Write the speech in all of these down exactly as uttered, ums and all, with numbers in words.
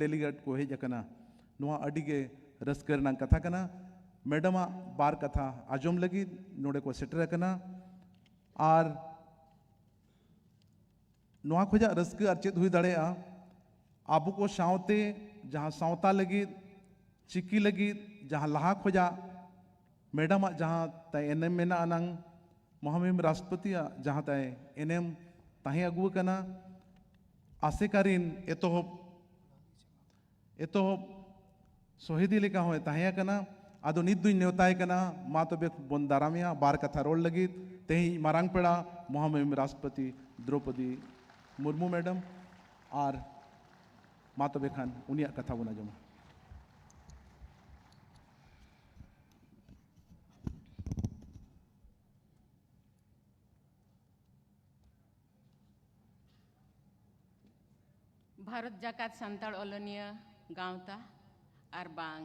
Delegate ᱠᱚ ᱦᱮᱡ ᱟᱠᱟᱱᱟ᱾ ᱱᱚᱣᱟ ᱟᱹᱰᱤ ᱜᱮ ᱨᱟᱹᱥᱠᱟᱹ ᱨᱮᱱᱟᱜ ᱠᱟᱛᱷᱟ ᱠᱟᱱᱟ᱾ ᱢᱮᱰᱟᱢᱟᱜ ᱵᱟᱨ ᱠᱟᱛᱷᱟ ᱟᱸᱡᱚᱢ ᱞᱟᱹᱜᱤᱫ ᱱᱚᱰᱮ ᱠᱚ ᱥᱮᱴᱮᱨ ᱟᱠᱟᱱᱟ᱾ ᱟᱨ ᱱᱚᱣᱟ ᱠᱷᱚᱱᱟᱜ ᱨᱟᱹᱥᱠᱟᱹ ᱟᱨ ᱪᱮᱫ ᱦᱩᱭ ᱫᱟᱲᱮᱭᱟᱜᱼᱟ? ᱟᱵᱚ ᱠᱚ ᱥᱟᱶᱛᱮ ᱡᱟᱦᱟᱸ ᱥᱟᱶᱛᱟ ᱞᱟᱹᱜᱤᱫ, ᱪᱤᱠᱤ ᱞᱟᱹᱜᱤᱫ ᱡᱟᱦᱟᱸ ᱞᱟᱦᱟ ᱠᱷᱚᱱᱟᱜ ᱢᱮᱰᱟᱢᱟᱜ ᱡᱟᱦᱟᱸ ᱛᱟᱭ ᱮᱱᱮᱢ ᱢᱮᱱᱟᱜ ᱟᱱᱟᱝ, ᱢᱚᱦᱟᱢᱚᱦᱤᱢ ᱨᱟᱥᱴᱨᱚᱯᱚᱛᱤᱭᱟᱜ ᱡᱟᱦᱟᱸ ᱛᱟᱭ ᱮᱱᱮᱢ ᱛᱟᱦᱮᱸ ᱟᱹᱜᱩ ᱟᱠᱟᱱᱟ, ᱟᱥᱮᱠᱟ ᱨᱤᱱ ᱮᱛᱚᱦᱚᱵ ᱮᱛᱚᱦᱚᱵ ᱥᱚᱦᱤᱫᱤ ᱞᱮᱠᱟ ᱦᱚᱸᱭ ᱛᱟᱦᱮᱸ ᱟᱠᱟᱱᱟ᱾ ᱟᱫᱚ ᱱᱤᱛ ᱫᱩᱧ ᱱᱮᱣᱛᱟᱭ ᱠᱟᱱᱟ, ᱢᱟ ᱛᱚᱵᱮ ᱵᱚᱱ ᱫᱟᱨᱟᱢᱮᱭᱟ ᱵᱟᱨ ᱠᱟᱛᱷᱟ ᱨᱚᱲ ᱞᱟᱹᱜᱤᱫ ᱛᱮᱦᱮᱧ ᱢᱟᱨᱟᱝ ᱯᱮᱲᱟ ᱢᱚᱦᱟᱢᱚᱦᱤᱢ ᱨᱟᱥᱴᱨᱚᱯᱚᱛᱤ ᱫᱨᱚᱯᱚᱫᱤ ᱢᱩᱨᱢᱩ ᱢᱮᱰᱟᱢ᱾ ᱟᱨ ᱢᱟ ᱛᱚᱵᱮ ᱠᱷᱟᱱ ᱩᱱᱤᱭᱟᱜ ᱠᱟᱛᱷᱟ ᱵᱚᱱ ᱟᱸᱡᱚᱢᱟ᱾ ᱵᱷᱟᱨᱚᱛ ᱡᱟᱠᱟᱛ ᱥᱟᱱᱛᱟᱲ ᱚᱞᱚᱱᱤᱭᱟᱹ ᱜᱟᱶᱛᱟ ᱟᱨ ᱵᱟᱝ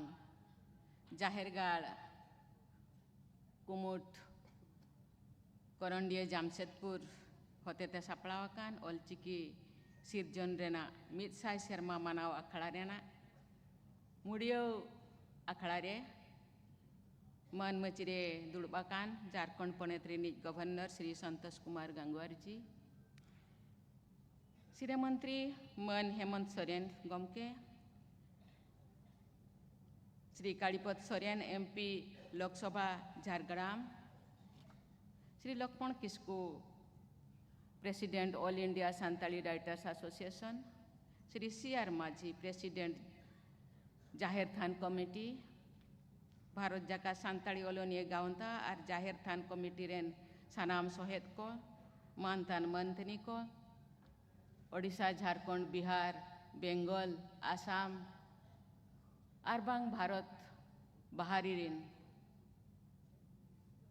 ᱡᱟᱦᱮᱨ ᱜᱟᱲ ᱠᱩᱢᱩᱴ ᱠᱚᱨᱚᱱᱰᱤᱭᱟᱹ ᱡᱟᱢᱥᱮᱫᱽᱯᱩᱨ ᱦᱚᱛᱮᱛᱮ ᱥᱟᱯᱲᱟᱣ ᱟᱠᱟᱱ ᱚᱞᱪᱤᱠᱤ ᱥᱤᱨᱡᱚᱱ ᱨᱮᱱᱟᱜ ᱢᱤᱫ ᱥᱟᱭ ᱥᱮᱨᱢᱟ ᱢᱟᱱᱟᱣ ᱟᱠᱷᱲᱟ ᱨᱮᱱᱟᱜ ᱢᱩᱲᱭᱟᱹᱣ ᱟᱠᱷᱲᱟ ᱨᱮ ᱢᱟᱹᱱ ᱢᱟᱹᱪᱤ ᱨᱮ ᱫᱩᱲᱩᱵ ᱟᱠᱟᱱ ᱡᱷᱟᱨᱠᱷᱚᱸᱰ ᱯᱚᱱᱚᱛ ᱨᱤᱱᱤᱡ ᱜᱚᱵᱷᱚᱨᱱᱚᱨ ᱥᱨᱤ ᱥᱚᱱᱛᱳᱥ ᱠᱩᱢᱟᱨ ᱜᱟᱝᱜᱩᱣᱟᱨ ᱡᱤ, ᱥᱤᱨᱟᱹ ᱢᱚᱱᱛᱨᱤ ᱢᱟᱹᱱ ᱦᱮᱢᱚᱱᱛ ᱥᱚᱨᱮᱱ ᱜᱚᱢᱠᱮ, Shri Karipod Soren, MP, Lok Sabha, Jhargram, Shri Lakhman Kisku, president, all India Santali writers association, Shri C R Majhi, president, ᱡᱟᱦᱮᱨ ᱛᱷᱟᱱ ᱠᱚᱢᱤᱴᱤ, ᱵᱷᱟᱨᱚᱛ ᱡᱟᱠᱟᱛ ᱥᱟᱱᱛᱟᱲᱤ ᱚᱞᱚᱱᱤᱭᱟᱹ ᱜᱟᱶᱛᱟ ᱟᱨ ᱡᱟᱦᱮᱨ ᱛᱷᱟᱱ ᱠᱚᱢᱤᱴᱤ ᱨᱮᱱ ᱥᱟᱱᱟᱢ ᱥᱚᱦᱮᱫ ᱠᱚ, ᱢᱟᱱᱛᱟᱱ ᱢᱟᱱᱛᱟᱱᱤ ᱠᱚ, ᱳᱰᱤᱥᱟ, ᱡᱷᱟᱲᱠᱷᱚᱸᱰ, ᱵᱤᱦᱟᱨ, ᱵᱮᱝᱜᱚᱞ, ᱟᱥᱟᱢ ᱟᱨ ᱵᱟᱝ ᱵᱷᱟᱨᱚᱛ ᱵᱟᱦᱟᱨᱤ ᱨᱮᱱ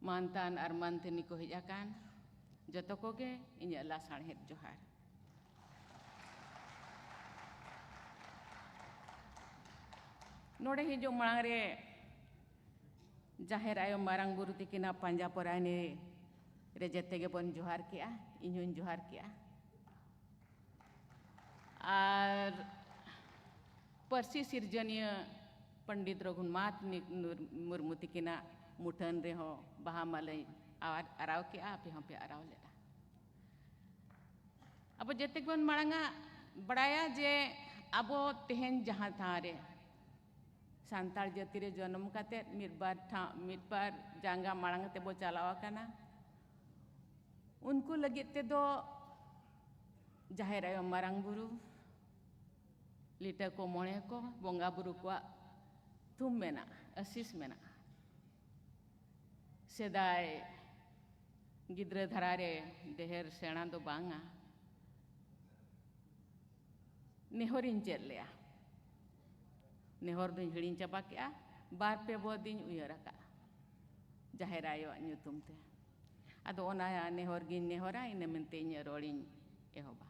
ᱢᱟᱱᱛᱟᱱ ᱟᱨ ᱢᱟᱱᱛᱟᱱᱤ ᱠᱚ ᱦᱮᱡ ᱟᱠᱟᱱ ᱡᱚᱛᱚ ᱠᱚᱜᱮ ᱤᱧᱟᱹᱜ ᱞᱟᱥᱟᱬᱦᱮᱫ ᱡᱚᱦᱟᱨ᱾ ᱱᱚᱰᱮ ᱦᱤᱡᱩᱜ ᱢᱟᱲᱟᱝ ᱨᱮ ᱡᱟᱦᱮᱨ ᱟᱭᱳ ᱢᱟᱨᱟᱝ ᱵᱩᱨᱩ ᱛᱤᱠᱤᱱᱟᱜ ᱯᱟᱸᱡᱟ ᱯᱚᱨᱟᱭᱱᱤ ᱨᱮ ᱡᱮᱛᱮ ᱜᱮᱵᱚᱱ ᱡᱚᱦᱟᱨ ᱠᱮᱜᱼᱟ, ᱤᱧ ᱦᱚᱧ ᱡᱚᱦᱟᱨ ᱠᱮᱜᱼᱟ᱾ ᱟᱨ ᱯᱟᱹᱨᱥᱤ ᱥᱤᱨᱡᱚᱱᱤᱭᱟᱹ ᱯᱚᱱᱰᱤᱛ ᱨᱚᱜᱷᱩᱱᱟᱛᱷ ᱢᱩᱨᱢᱩ ᱛᱤᱠᱤᱱᱟᱜ ᱢᱩᱴᱷᱟᱹᱱ ᱨᱮᱦᱚᱸ ᱵᱟᱦᱟ ᱢᱟᱞᱟᱧ ᱟᱨᱟᱣ ᱠᱮᱜᱼᱟ, ᱟᱯᱮ ᱦᱚᱸᱯᱮ ᱟᱨᱟᱣ ᱞᱮᱫᱼᱟ᱾ ᱟᱵᱚ ᱡᱮᱛᱮ ᱵᱚᱱ ᱢᱟᱲᱟᱝᱟ ᱵᱟᱲᱟᱭᱟ ᱡᱮ ᱟᱵᱚ ᱛᱮᱦᱮᱧ ᱡᱟᱦᱟᱸ ᱴᱷᱟᱶ ᱨᱮ ᱥᱟᱱᱛᱟᱲ ᱡᱟᱹᱛᱤ ᱨᱮ ᱡᱚᱱᱚᱢ ᱠᱟᱛᱮ ᱢᱤᱫ ᱵᱟᱨ ᱴᱷᱟᱶ, ᱢᱤᱫ ᱵᱟᱨ ᱡᱟᱸᱜᱟ ᱢᱟᱲᱟᱝ ᱛᱮᱵᱚ ᱪᱟᱞᱟᱣ ᱟᱠᱟᱱᱟ, ᱩᱱᱠᱩ ᱞᱟᱹᱜᱤᱫ ᱛᱮᱫᱚ ᱡᱟᱦᱮᱨ ᱟᱭᱳ, ᱢᱟᱨᱟᱝ ᱵᱩᱨᱩ, ᱞᱤᱴᱟᱹ ᱠᱚ, ᱢᱚᱬᱮ ᱠᱚ, ᱵᱚᱸᱜᱟ ᱵᱩᱨᱩ ᱠᱚᱣᱟᱜ ᱛᱷᱩᱢ ᱢᱮᱱᱟᱜᱼᱟ, ᱟᱥᱤᱥ ᱢᱮᱱᱟᱜᱼᱟ᱾ ᱥᱮᱫᱟᱭ ᱜᱤᱫᱽᱨᱟᱹ ᱫᱷᱟᱨᱟ ᱨᱮ ᱰᱷᱮᱨ ᱥᱮᱬᱟ ᱫᱚ ᱵᱟᱝᱟ, ᱱᱮᱦᱚᱨᱤᱧ ᱪᱮᱫ ᱞᱮᱜᱼᱟ᱾ ᱱᱮᱦᱚᱨ ᱫᱩᱧ ᱦᱤᱲᱤᱧ ᱪᱟᱵᱟ ᱠᱮᱜᱼᱟ, ᱵᱟᱨ ᱯᱮ ᱵᱚ ᱫᱤᱱ ᱩᱭᱦᱟᱹᱨ ᱟᱠᱟᱫᱼᱟ ᱡᱟᱦᱮᱨ ᱟᱭᱳᱣᱟᱜ ᱧᱩᱛᱩᱢ ᱛᱮ᱾ ᱟᱫᱚ ᱚᱱᱟ ᱱᱮᱦᱚᱨ ᱜᱤᱧ ᱱᱮᱦᱚᱨᱟ, ᱤᱱᱟᱹ ᱢᱮᱱᱛᱮ ᱤᱧᱟᱹᱜ ᱨᱚᱲᱤᱧ ᱮᱦᱚᱵᱟ᱾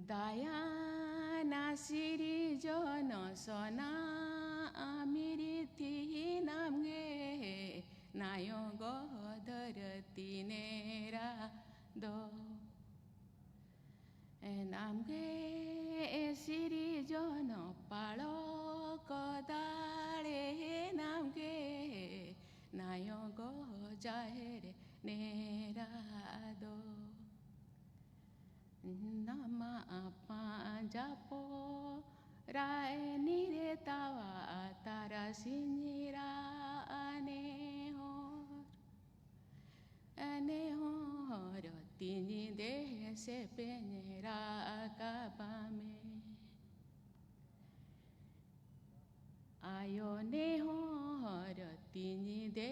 ᱫᱟᱭᱟᱱᱟ ᱥᱤᱨᱤᱡᱚᱱ ᱥᱚᱱᱟ ᱟᱢᱤᱨᱤ ᱛᱤᱦᱤᱱᱟᱢ ᱜᱮ ᱱᱟᱭᱚᱜᱚ ᱫᱷᱟᱹᱨᱛᱤ ᱱᱮᱨᱟ ᱫᱚ᱾ ᱮᱱᱟᱢ ᱜᱮ ᱥᱤᱨᱤᱡᱚᱱ ᱯᱟᱲᱚᱠ ᱫᱟᱲᱮ ᱮᱱᱟᱢ ᱜᱮ ᱱᱟᱭᱚᱜᱚ ᱡᱟᱦᱮᱨ ᱱᱮᱨᱟ ᱫᱚ᱾ ᱱᱟᱢᱟ ᱯᱟᱸᱡᱟ ᱯᱚᱨᱟᱭ ᱱᱤᱨᱮ ᱛᱟᱣᱟ ᱛᱟᱨᱟᱥᱤᱧ ᱨᱟᱜ ᱱᱮᱦᱚᱨ᱾ ᱱᱮᱦᱚᱨ ᱛᱤᱧ ᱫᱮ ᱥᱮᱯᱮᱧ ᱨᱟᱠᱟᱵᱟ ᱢᱮ᱾ ᱟᱭᱳ ᱱᱮᱦᱚᱨ ᱛᱤᱧ ᱫᱮ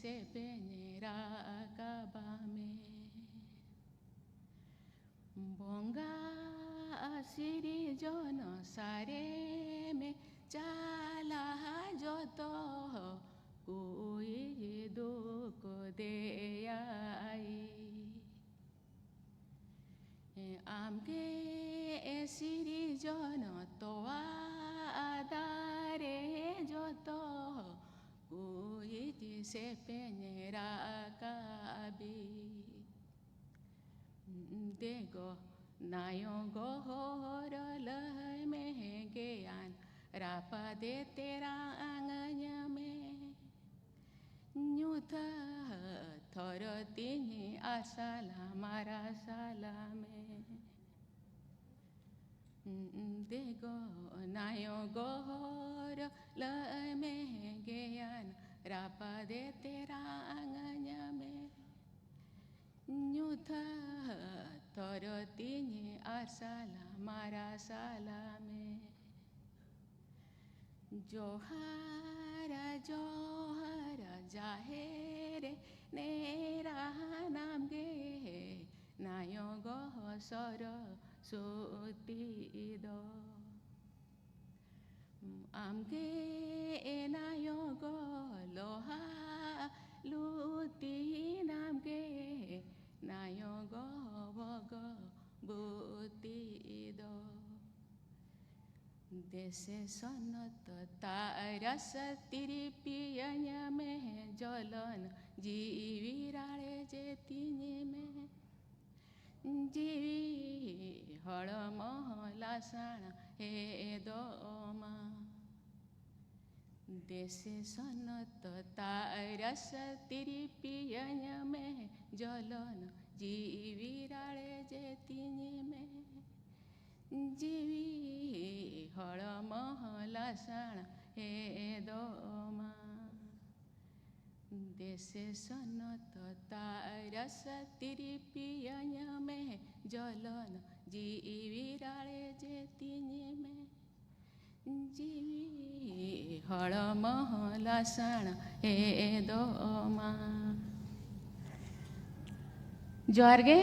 ᱥᱮᱯᱮᱧ ᱨᱟᱠᱟᱵᱟ ᱢᱮ᱾ ᱵᱚᱸᱜᱟ ᱥᱤᱨᱤᱡᱚᱱ ᱥᱟᱨᱮ ᱢᱮ ᱪᱟᱞᱟ ᱡᱚᱛᱚ ᱠᱩᱭ ᱫᱩᱠ ᱫᱮᱭᱟᱭ᱾ ᱟᱢᱜᱮ ᱥᱤᱨᱤᱡᱚᱱ ᱛᱚᱣᱟ ᱫᱟᱨᱮ ᱡᱚᱛᱚ ᱠᱩᱭ ᱥᱮᱯᱮᱧ ᱨᱟᱠᱟᱵᱤ᱾ ᱫᱮᱜᱚ ᱱᱟᱭᱚᱜᱚ ᱦᱚᱨ ᱞᱟᱹᱭ ᱢᱮ ᱫᱮ ᱛᱮᱨᱟ ᱟᱝᱟᱹᱧ ᱢᱮ, ᱧᱩᱛᱟᱹ ᱛᱷᱚᱨᱚ ᱛᱤᱧ ᱟᱨᱥᱟᱞᱟ ᱢᱟᱨᱟᱥᱟᱞᱟ ᱢᱮ᱾ ᱫᱮᱜᱚ ᱱᱟᱭᱚ ᱜᱚᱦᱚᱨ ᱞᱟᱹᱭ ᱢᱮ ᱜᱮᱭᱟᱱ ᱨᱟᱯᱟ ᱫᱮ ᱛᱮᱨᱟ ᱟᱝᱟᱹᱧ ᱢᱮ᱾ ᱧᱩᱛᱟᱹ ᱛᱚᱨᱚ ᱛᱤᱧ ᱟᱨᱥᱟᱞᱟ ᱢᱟᱨᱟᱥᱟᱞᱟ ᱢᱮ᱾ ᱡᱚᱦᱟᱨ ᱡᱚᱦᱟᱨ ᱡᱟᱦᱮᱨ ᱱᱮᱨᱟ ᱱᱟᱢ ᱜᱮ ᱱᱟᱭᱚ ᱜᱚ ᱥᱚᱨᱚᱥᱚᱛᱤ ᱫᱚ᱾ ᱟᱢᱜᱮ ᱮ ᱱᱟᱭᱚ ᱜᱚ ᱞᱚᱦᱟ ᱞᱩᱛᱤ ᱱᱟᱢ ᱜᱮ ᱱᱟᱭᱚ ᱜᱚ ᱵᱷᱚᱜᱚᱵᱚᱛᱤ ᱫᱚ᱾ ᱫᱮᱥᱮ ᱥᱚᱱᱚᱛ ᱛᱟᱨᱟᱥ ᱛᱤᱨᱤᱯᱤᱭᱟᱹᱧ ᱢᱮ ᱡᱚᱞᱚᱱ ᱡᱤᱣᱤ ᱨᱟᱲᱮᱡᱮ ᱛᱤᱧ ᱢᱮ᱾ ᱡᱤᱣᱤ ᱦᱚᱲᱢᱚ ᱞᱟᱥᱟᱬ ᱦᱮᱫᱚᱜ ᱢᱟ᱾ ᱫᱮᱥᱮ ᱥᱚᱱᱚᱛ ᱛᱟᱨᱟᱥ ᱛᱤᱨᱤᱯᱤᱭᱟᱹᱧ ᱢᱮ ᱡᱚᱞᱚᱱ ᱡᱤᱣᱤ ᱨᱟᱲᱮᱡᱮ ᱛᱤᱧ ᱢᱮ᱾ ᱡᱤᱣᱤ ᱦᱚᱲᱢᱚ ᱞᱟᱥᱟᱬ ᱦᱮᱫᱚᱜ ᱢᱟ᱾ ᱫᱮᱥᱮ ᱥᱚᱱᱚᱛ ᱛᱟᱨᱟᱥ ᱛᱤᱨᱤᱯᱤᱭᱟᱹᱧ ᱢᱮ ᱡᱚᱞᱚᱱ ᱡᱤᱣᱤ ᱨᱟᱲᱮᱡᱮ ᱛᱤᱧ ᱢᱮ᱾ ᱡᱤᱣᱤ ᱦᱚᱲᱢᱚ ᱞᱟᱥᱟᱬ ᱦᱮᱫᱚᱜ ᱢᱟ᱾ ᱡᱚᱦᱟᱨ ᱜᱮ᱾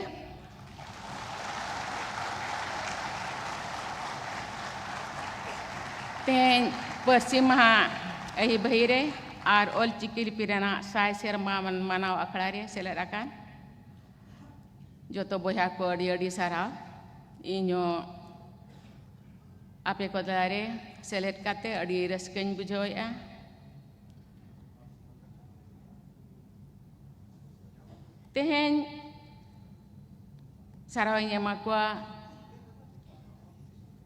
ᱛᱮᱦᱮᱧ ᱯᱟᱹᱨᱥᱤ ᱢᱟᱦᱟ ᱟᱹᱦᱤ ᱵᱟᱹᱦᱤ ᱨᱮ ᱟᱨ ᱚᱞ ᱪᱤᱠᱤ ᱞᱤᱯᱤ ᱨᱮᱱᱟᱜ ᱥᱟᱭ ᱥᱮᱨᱢᱟ ᱢᱟᱱ-, ᱢᱟᱱᱟᱣ ᱟᱠᱷᱲᱟ ᱨᱮ ᱥᱮᱞᱮᱫ ᱟᱠᱟᱱ ᱡᱚᱛᱚ ᱵᱚᱭᱦᱟ ᱠᱚ ᱟᱹᱰᱤ ᱟᱹᱰᱤ ᱥᱟᱨᱦᱟᱣ᱾ ᱤᱧ ᱦᱚᱸ ᱟᱯᱮ ᱠᱚ ᱛᱟᱞᱟ ᱨᱮ ᱥᱮᱞᱮᱫ ᱠᱟᱛᱮ ᱟᱹᱰᱤ ᱨᱟᱹᱥᱠᱟᱹᱧ ᱵᱩᱡᱷᱟᱹᱣᱮᱫᱼᱟ᱾ ᱛᱮᱦᱮᱧ ᱥᱟᱨᱦᱟᱣ ᱤᱧ ᱮᱢᱟ ᱠᱚᱣᱟ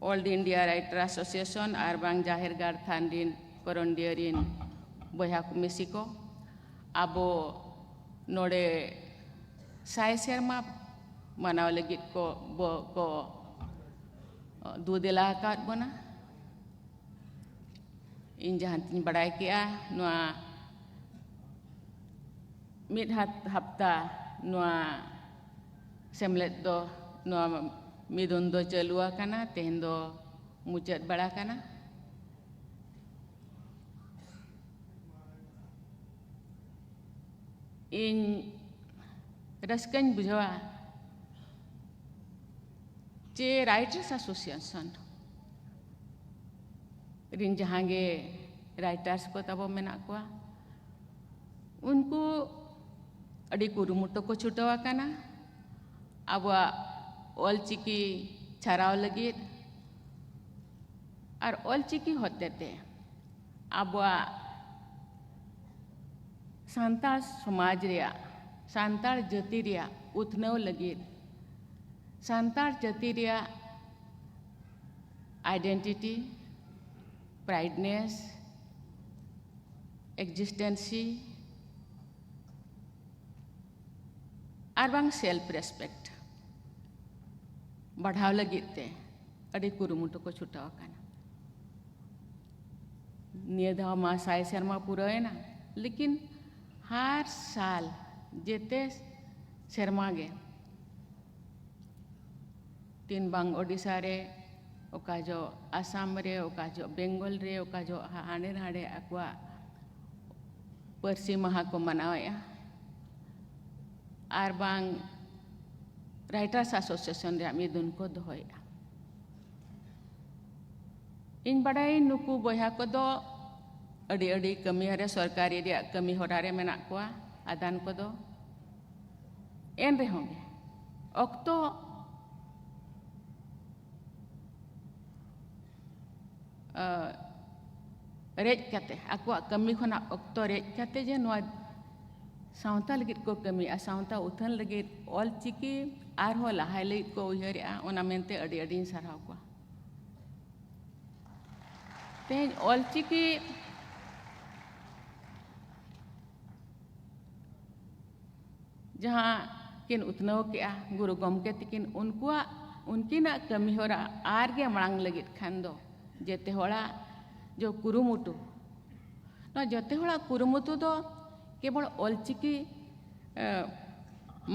All India Writer Association ᱟᱨ ᱵᱟᱝ ᱡᱟᱦᱮᱨ ᱜᱟᱲ ᱛᱷᱟᱱ ᱨᱤᱱ ᱠᱚᱨᱚᱱᱰᱤᱭᱟᱹ ᱨᱤᱱ ᱵᱚᱭᱦᱟ ᱠᱚ ᱢᱤᱥᱤ ᱠᱚ, ᱟᱵᱚ ᱱᱚᱰᱮ ᱥᱟᱭ ᱥᱮᱨᱢᱟ ᱢᱟᱱᱟᱣ ᱞᱟᱹᱜᱤᱫ ᱠᱚ ᱵᱚ-, ᱠᱚ ᱫᱩ ᱫᱮᱞᱟ ᱟᱠᱟᱫ ᱵᱚᱱᱟ᱾ ᱤᱧ ᱡᱟᱦᱟᱸ ᱛᱤᱧ ᱵᱟᱲᱟᱭ ᱠᱮᱜᱼᱟ, ᱱᱚᱣᱟ ᱢᱤᱫ ᱦᱟᱯ-, ᱦᱟᱯᱛᱟ ᱱᱚᱣᱟ ᱥᱮᱢᱞᱮᱫ ᱫᱚ, ᱱᱚᱣᱟ ᱢᱤᱫᱩᱱ ᱫᱚ ᱪᱟᱹᱞᱩ ᱟᱠᱟᱱᱟ, ᱛᱮᱦᱮᱧ ᱫᱚ ᱢᱩᱪᱟᱹᱫ ᱵᱟᱲᱟ ᱠᱟᱱᱟ᱾ ᱤᱧ ᱨᱟᱹᱥᱠᱟᱹᱧ ᱵᱩᱡᱷᱟᱹᱣᱟ ᱡᱮ Writers Association ᱨᱤᱱ ᱡᱟᱦᱟᱸ ᱜᱮ writers ᱠᱚ ᱛᱟᱵᱚ ᱢᱮᱱᱟᱜ ᱠᱚᱣᱟ, ᱩᱱᱠᱩ ᱟᱹᱰᱤ ᱠᱩᱨᱩᱢᱩᱴᱩ ᱠᱚ ᱪᱷᱩᱴᱟᱹᱣ ᱟᱠᱟᱱᱟ ᱟᱵᱚᱣᱟᱜ ᱚᱞᱪᱤᱠᱤ ᱪᱷᱟᱨᱟᱣ ᱞᱟᱹᱜᱤᱫ᱾ ᱟᱨ ᱚᱞᱪᱤᱠᱤ ᱦᱚᱛᱮᱛᱮ ᱟᱵᱚᱣᱟᱜ ᱥᱟᱱᱛᱟᱲ ᱥᱚᱢᱟᱡᱽ ᱨᱮᱭᱟᱜ, ᱥᱟᱱᱛᱟᱲ ᱡᱟᱹᱛᱤ ᱨᱮᱭᱟᱜ ᱩᱛᱱᱟᱹᱣ ᱞᱟᱹᱜᱤᱫ, ᱥᱟᱱᱛᱟᱲ ᱡᱟᱹᱛᱤ ᱨᱮᱭᱟᱜ identity, prideness, existency ᱟᱨ ᱵᱟᱝ self respect ᱵᱟᱲᱦᱟᱣ ᱞᱟᱹᱜᱤᱫ ᱛᱮ ᱟᱹᱰᱤ ᱠᱩᱨᱩᱢᱩᱴᱩ ᱠᱚ ᱪᱷᱩᱴᱟᱹᱣ ᱟᱠᱟᱱᱟ᱾ ᱱᱤᱭᱟᱹ ᱫᱷᱟᱣ ᱢᱟ ᱥᱟᱭ ᱥᱮᱨᱢᱟ ᱯᱩᱨᱟᱹᱣᱮᱱᱟ, ᱞᱮᱠᱤᱱ ᱦᱟᱨ ᱥᱟᱞ ᱡᱮᱛᱮ ᱥᱮᱨᱢᱟ ᱜᱮ ᱛᱤᱱ ᱵᱟᱝ ᱳᱰᱤᱥᱟ ᱨᱮ, ᱚᱠᱟ ᱡᱚᱦᱚᱜ ᱟᱥᱟᱢ ᱨᱮ, ᱚᱠᱟ ᱡᱚᱦᱚᱜ ᱵᱮᱝᱜᱚᱞ ᱨᱮ, ᱚᱠᱟ ᱡᱚᱦᱚᱜ ᱦᱟ-, ᱦᱟᱸᱰᱮ ᱱᱟᱰᱮ ᱟᱠᱚᱣᱟᱜ ᱯᱟᱹᱨᱥᱤ ᱢᱟᱦᱟ ᱠᱚ ᱢᱟᱱᱟᱣᱮᱫᱼᱟ, ᱟᱨ ᱵᱟᱝ Writers Association ᱨᱮᱭᱟᱜ ᱢᱤᱫᱩᱱ ᱠᱚ ᱫᱚᱦᱚᱭᱮᱫᱼᱟ᱾ ᱤᱧ ᱵᱟᱰᱟᱭᱟᱹᱧ ᱱᱩᱠᱩ ᱵᱚᱭᱦᱟ ᱠᱚᱫᱚ ᱟᱹᱰᱤ ᱟᱹᱰᱤ ᱠᱟᱹᱢᱤ ᱨᱮ, ᱥᱚᱨᱠᱟᱨᱤ ᱨᱮᱭᱟᱜ ᱠᱟᱹᱢᱤ ᱦᱚᱨᱟ ᱨᱮ ᱢᱮᱱᱟᱜ ᱠᱚᱣᱟ ᱟᱫᱷᱟᱱ ᱠᱚᱫᱚ᱾ ᱮᱱ ᱨᱮᱦᱚᱸ ᱜᱮ ᱚᱠᱛᱚ, ᱟᱹ, ᱨᱮᱡ ᱠᱟᱛᱮ, ᱟᱠᱚᱣᱟᱜ ᱠᱟᱹᱢᱤ ᱠᱷᱚᱱᱟᱜ ᱚᱠᱛᱚ ᱨᱮᱡ ᱠᱟᱛᱮ ᱡᱮ ᱱᱚᱣᱟ ᱥᱟᱶᱛᱟ ᱞᱟᱹᱜᱤᱫ ᱠᱚ ᱠᱟᱹᱢᱤᱭᱮᱫᱼᱟ, ᱥᱟᱶᱛᱟ ᱩᱛᱷᱟᱹᱱ ᱞᱟᱹᱜᱤᱫ, ᱚᱞ ᱪᱤᱠᱤ ᱟᱨᱦᱚᱸ ᱞᱟᱦᱟᱭ ᱞᱟᱹᱜᱤᱫ ᱠᱚ ᱩᱭᱦᱟᱹᱨᱮᱫᱼᱟ, ᱚᱱᱟ ᱢᱮᱱᱛᱮ ᱟᱹᱰᱤ ᱟᱹᱰᱤᱧ ᱥᱟᱨᱦᱟᱣ ᱠᱚᱣᱟ᱾ ᱛᱮᱦᱮᱧ ᱚᱞᱪᱤᱠᱤ ᱡᱟᱦᱟᱸ ᱠᱤᱱ ᱩᱛᱱᱟᱹᱣ ᱠᱮᱜᱼᱟ ᱜᱩᱨᱩ ᱜᱚᱢᱠᱮ ᱛᱤᱠᱤᱱ, ᱩᱱᱠᱩᱣᱟᱜ, ᱩᱱᱠᱤᱱᱟᱜ ᱠᱟᱹᱢᱤ ᱦᱚᱨᱟ ᱟᱨ ᱜᱮ ᱢᱟᱲᱟᱝ ᱞᱟᱹᱜᱤᱫ ᱠᱷᱟᱱ ᱫᱚ ᱡᱮᱛᱮ ᱦᱚᱲᱟᱜ ᱡᱚ ᱠᱩᱨᱩᱢᱩᱴᱩ, ᱱᱚᱣᱟ ᱡᱚᱛᱚ ᱦᱚᱲᱟᱜ ᱠᱩᱨᱩᱢᱩᱴᱩ ᱫᱚ ᱠᱮᱵᱚᱞ ᱚᱞᱪᱤᱠᱤ, ᱮ,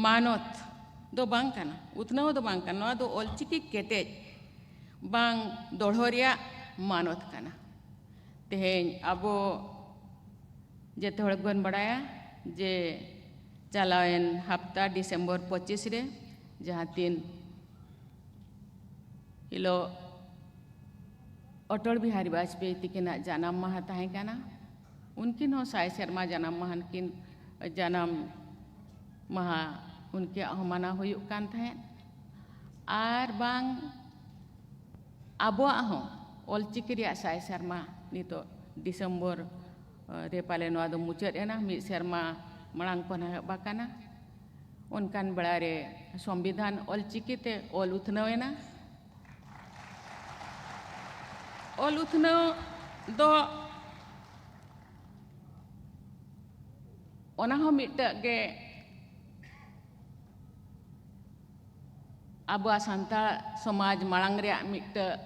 ᱢᱟᱱᱚᱛ ᱫᱚ ᱵᱟᱝ ᱠᱟᱱᱟ, ᱩᱛᱱᱟᱹᱣ ᱫᱚ ᱵᱟᱝ ᱠᱟᱱᱟ, ᱱᱚᱣᱟ ᱫᱚ ᱚᱞᱪᱤᱠᱤ ᱠᱮᱴᱮᱡ ᱵᱟᱝ ᱫᱚᱲᱦᱚ ᱨᱮᱭᱟᱜ ᱢᱟᱱᱚᱛ ᱠᱟᱱᱟ᱾ ᱛᱮᱦᱮᱧ ᱟᱵᱚ ᱡᱮᱛᱮ ᱦᱚᱲ ᱜᱮᱵᱚᱱ ᱵᱟᱲᱟᱭᱟ ᱡᱮ ᱪᱟᱞᱟᱣᱮᱱ ᱦᱟᱯᱛᱟ ᱰᱤᱥᱮᱢᱵᱚᱨ ᱯᱚᱸᱪᱤᱥ ᱨᱮ ᱡᱟᱦᱟᱸ ᱛᱤᱱ ᱦᱤᱞᱳᱜ ᱚᱴᱚᱞ ᱵᱤᱦᱟᱨᱤ ᱵᱟᱡᱽᱯᱮᱭᱤ ᱛᱤᱠᱤᱱᱟᱜ ᱡᱟᱱᱟᱢ ᱢᱟᱦᱟ ᱛᱟᱦᱮᱸ ᱠᱟᱱᱟ᱾ ᱩᱱᱠᱤᱱ ᱦᱚᱸ ᱥᱟᱭ ᱥᱮᱨᱢᱟ ᱡᱟᱱᱟᱢ ᱢᱟᱦᱟ ᱠᱤᱱ, ᱡᱟᱱᱟᱢ ᱢᱟᱦᱟ ᱩᱱᱠᱤᱭᱟᱜ ᱦᱚᱸ ᱢᱟᱱᱟᱣ ᱦᱩᱭᱩᱜ ᱠᱟᱱ ᱛᱟᱦᱮᱸᱫ᱾ ᱟᱨ ᱵᱟᱝ ᱟᱵᱚᱣᱟᱜ ᱦᱚᱸ ᱚᱞᱪᱤᱠᱤ ᱨᱮᱭᱟᱜ ᱥᱟᱭ ᱥᱮᱨᱢᱟ ᱱᱤᱛᱚᱜ ᱰᱤᱥᱮᱢᱵᱚᱨ, ᱮ, ᱨᱮ ᱯᱟᱞᱮ ᱱᱚᱣᱟ ᱫᱚ ᱢᱩᱪᱟᱹᱫ ᱮᱱᱟ, ᱢᱤᱫ ᱥᱮᱨᱢᱟ ᱢᱟᱲᱟᱝ ᱠᱷᱚᱱ ᱮᱦᱚᱵ ᱟᱠᱟᱱᱟ᱾ ᱚᱱᱠᱟᱱ ᱵᱮᱲᱟ ᱨᱮ ᱥᱚᱝᱵᱤᱫᱷᱟᱱ ᱚᱞᱪᱤᱠᱤ ᱛᱮ ᱚᱞ ᱩᱛᱱᱟᱹᱣ ᱮᱱᱟ᱾ ᱚᱞ ᱩᱛᱱᱟᱹᱣ ᱫᱚ ᱚᱱᱟ ᱦᱚᱸ ᱢᱤᱫᱴᱟᱹᱜ ᱜᱮ ᱟᱵᱚᱣᱟᱜ ᱥᱟᱱᱛᱟᱲ ᱥᱚᱢᱟᱡᱽ ᱢᱟᱲᱟᱝ ᱨᱮᱭᱟᱜ ᱢᱤᱫᱴᱟᱹᱜ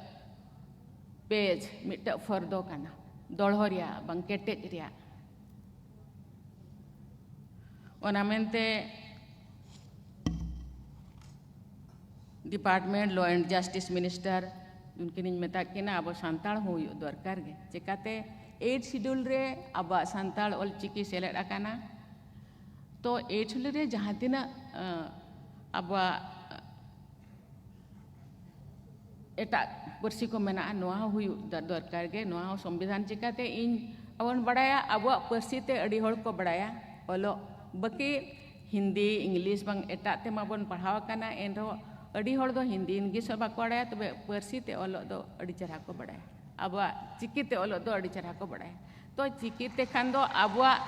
ᱯᱮᱡᱽ, ᱢᱤᱫᱴᱟᱹᱜ ᱯᱷᱚᱨᱫᱚ ᱠᱟᱱᱟ, ᱫᱚᱲᱦᱚ ᱨᱮᱭᱟᱜ ᱵᱟᱝ ᱠᱮᱴᱮᱡ ᱨᱮᱭᱟᱜ᱾ ᱚᱱᱟ ᱢᱮᱱᱛᱮ Department Law and Justice Minister ᱩᱱᱠᱤᱱᱤᱧ ᱢᱮᱛᱟᱫ ᱠᱤᱱᱟ, ᱟᱵᱚ ᱥᱟᱱᱛᱟᱲ ᱦᱚᱸ ᱦᱩᱭᱩᱜ ᱫᱚᱨᱠᱟᱨ ᱜᱮ᱾ ᱪᱮᱠᱟᱛᱮ Eighth Schedule ᱨᱮ ᱟᱵᱚᱣᱟᱜ ᱥᱟᱱᱛᱟᱲ ᱚᱞᱪᱤᱠᱤ ᱥᱮᱞᱮᱫ ᱟᱠᱟᱱᱟ᱾ ᱛᱚ Eighth Schedule ᱨᱮ ᱡᱟᱦᱟᱸ ᱛᱤᱱᱟᱹᱜ, ᱟᱸ, ᱟᱵᱚᱣᱟᱜ ᱮᱴᱟᱜ ᱯᱟᱹᱨᱥᱤ ᱠᱚ ᱢᱮᱱᱟᱜᱼᱟ, ᱱᱚᱣᱟ ᱦᱚᱸ ᱦᱩᱭᱩᱜ ᱫᱚ-, ᱫᱚᱨᱠᱟᱨ ᱜᱮ᱾ ᱱᱚᱣᱟ ᱦᱚᱸ ᱥᱚᱝᱵᱤᱫᱷᱟᱱ ᱪᱤᱠᱟᱹᱛᱮ ᱤᱧ, ᱟᱵᱚᱱ ᱵᱟᱲᱟᱭᱟ, ᱟᱵᱚᱣᱟᱜ ᱯᱟᱹᱨᱥᱤ ᱛᱮ ᱟᱹᱰᱤ ᱦᱚᱲ ᱠᱚ ᱵᱟᱲᱟᱭᱟ ᱚᱞᱚᱜ, ᱵᱟᱹᱠᱤ ᱦᱤᱱᱫᱤ, ᱤᱝᱞᱤᱥ ᱵᱟᱝ ᱮᱴᱟᱜ ᱛᱮᱢᱟ ᱵᱚᱱ ᱯᱟᱲᱦᱟᱣ ᱟᱠᱟᱱᱟ, ᱮᱱᱨᱮᱦᱚᱸ ᱟᱹᱰᱤ ᱦᱚᱲ ᱫᱚ ᱦᱤᱱᱫᱤ, ᱤᱝᱞᱤᱥ ᱦᱚᱸ ᱵᱟᱠᱚ ᱵᱟᱲᱟᱭᱟ, ᱛᱚᱵᱮ ᱯᱟᱹᱨᱥᱤ ᱛᱮ ᱚᱞᱚᱜ ᱫᱚ ᱟᱹᱰᱤ ᱪᱮᱦᱨᱟ ᱠᱚ ᱵᱟᱲᱟᱭᱟ, ᱟᱵᱚᱣᱟᱜ ᱪᱤᱠᱤ ᱛᱮ ᱚᱞᱚᱜ ᱫᱚ ᱟᱹᱰᱤ ᱪᱮᱦᱨᱟ ᱠᱚ ᱵᱟᱲᱟᱭᱟ᱾ ᱛᱚ ᱪᱤᱠᱤ ᱛᱮ ᱠᱷᱟᱱ ᱫᱚ ᱟᱵᱚᱣᱟᱜ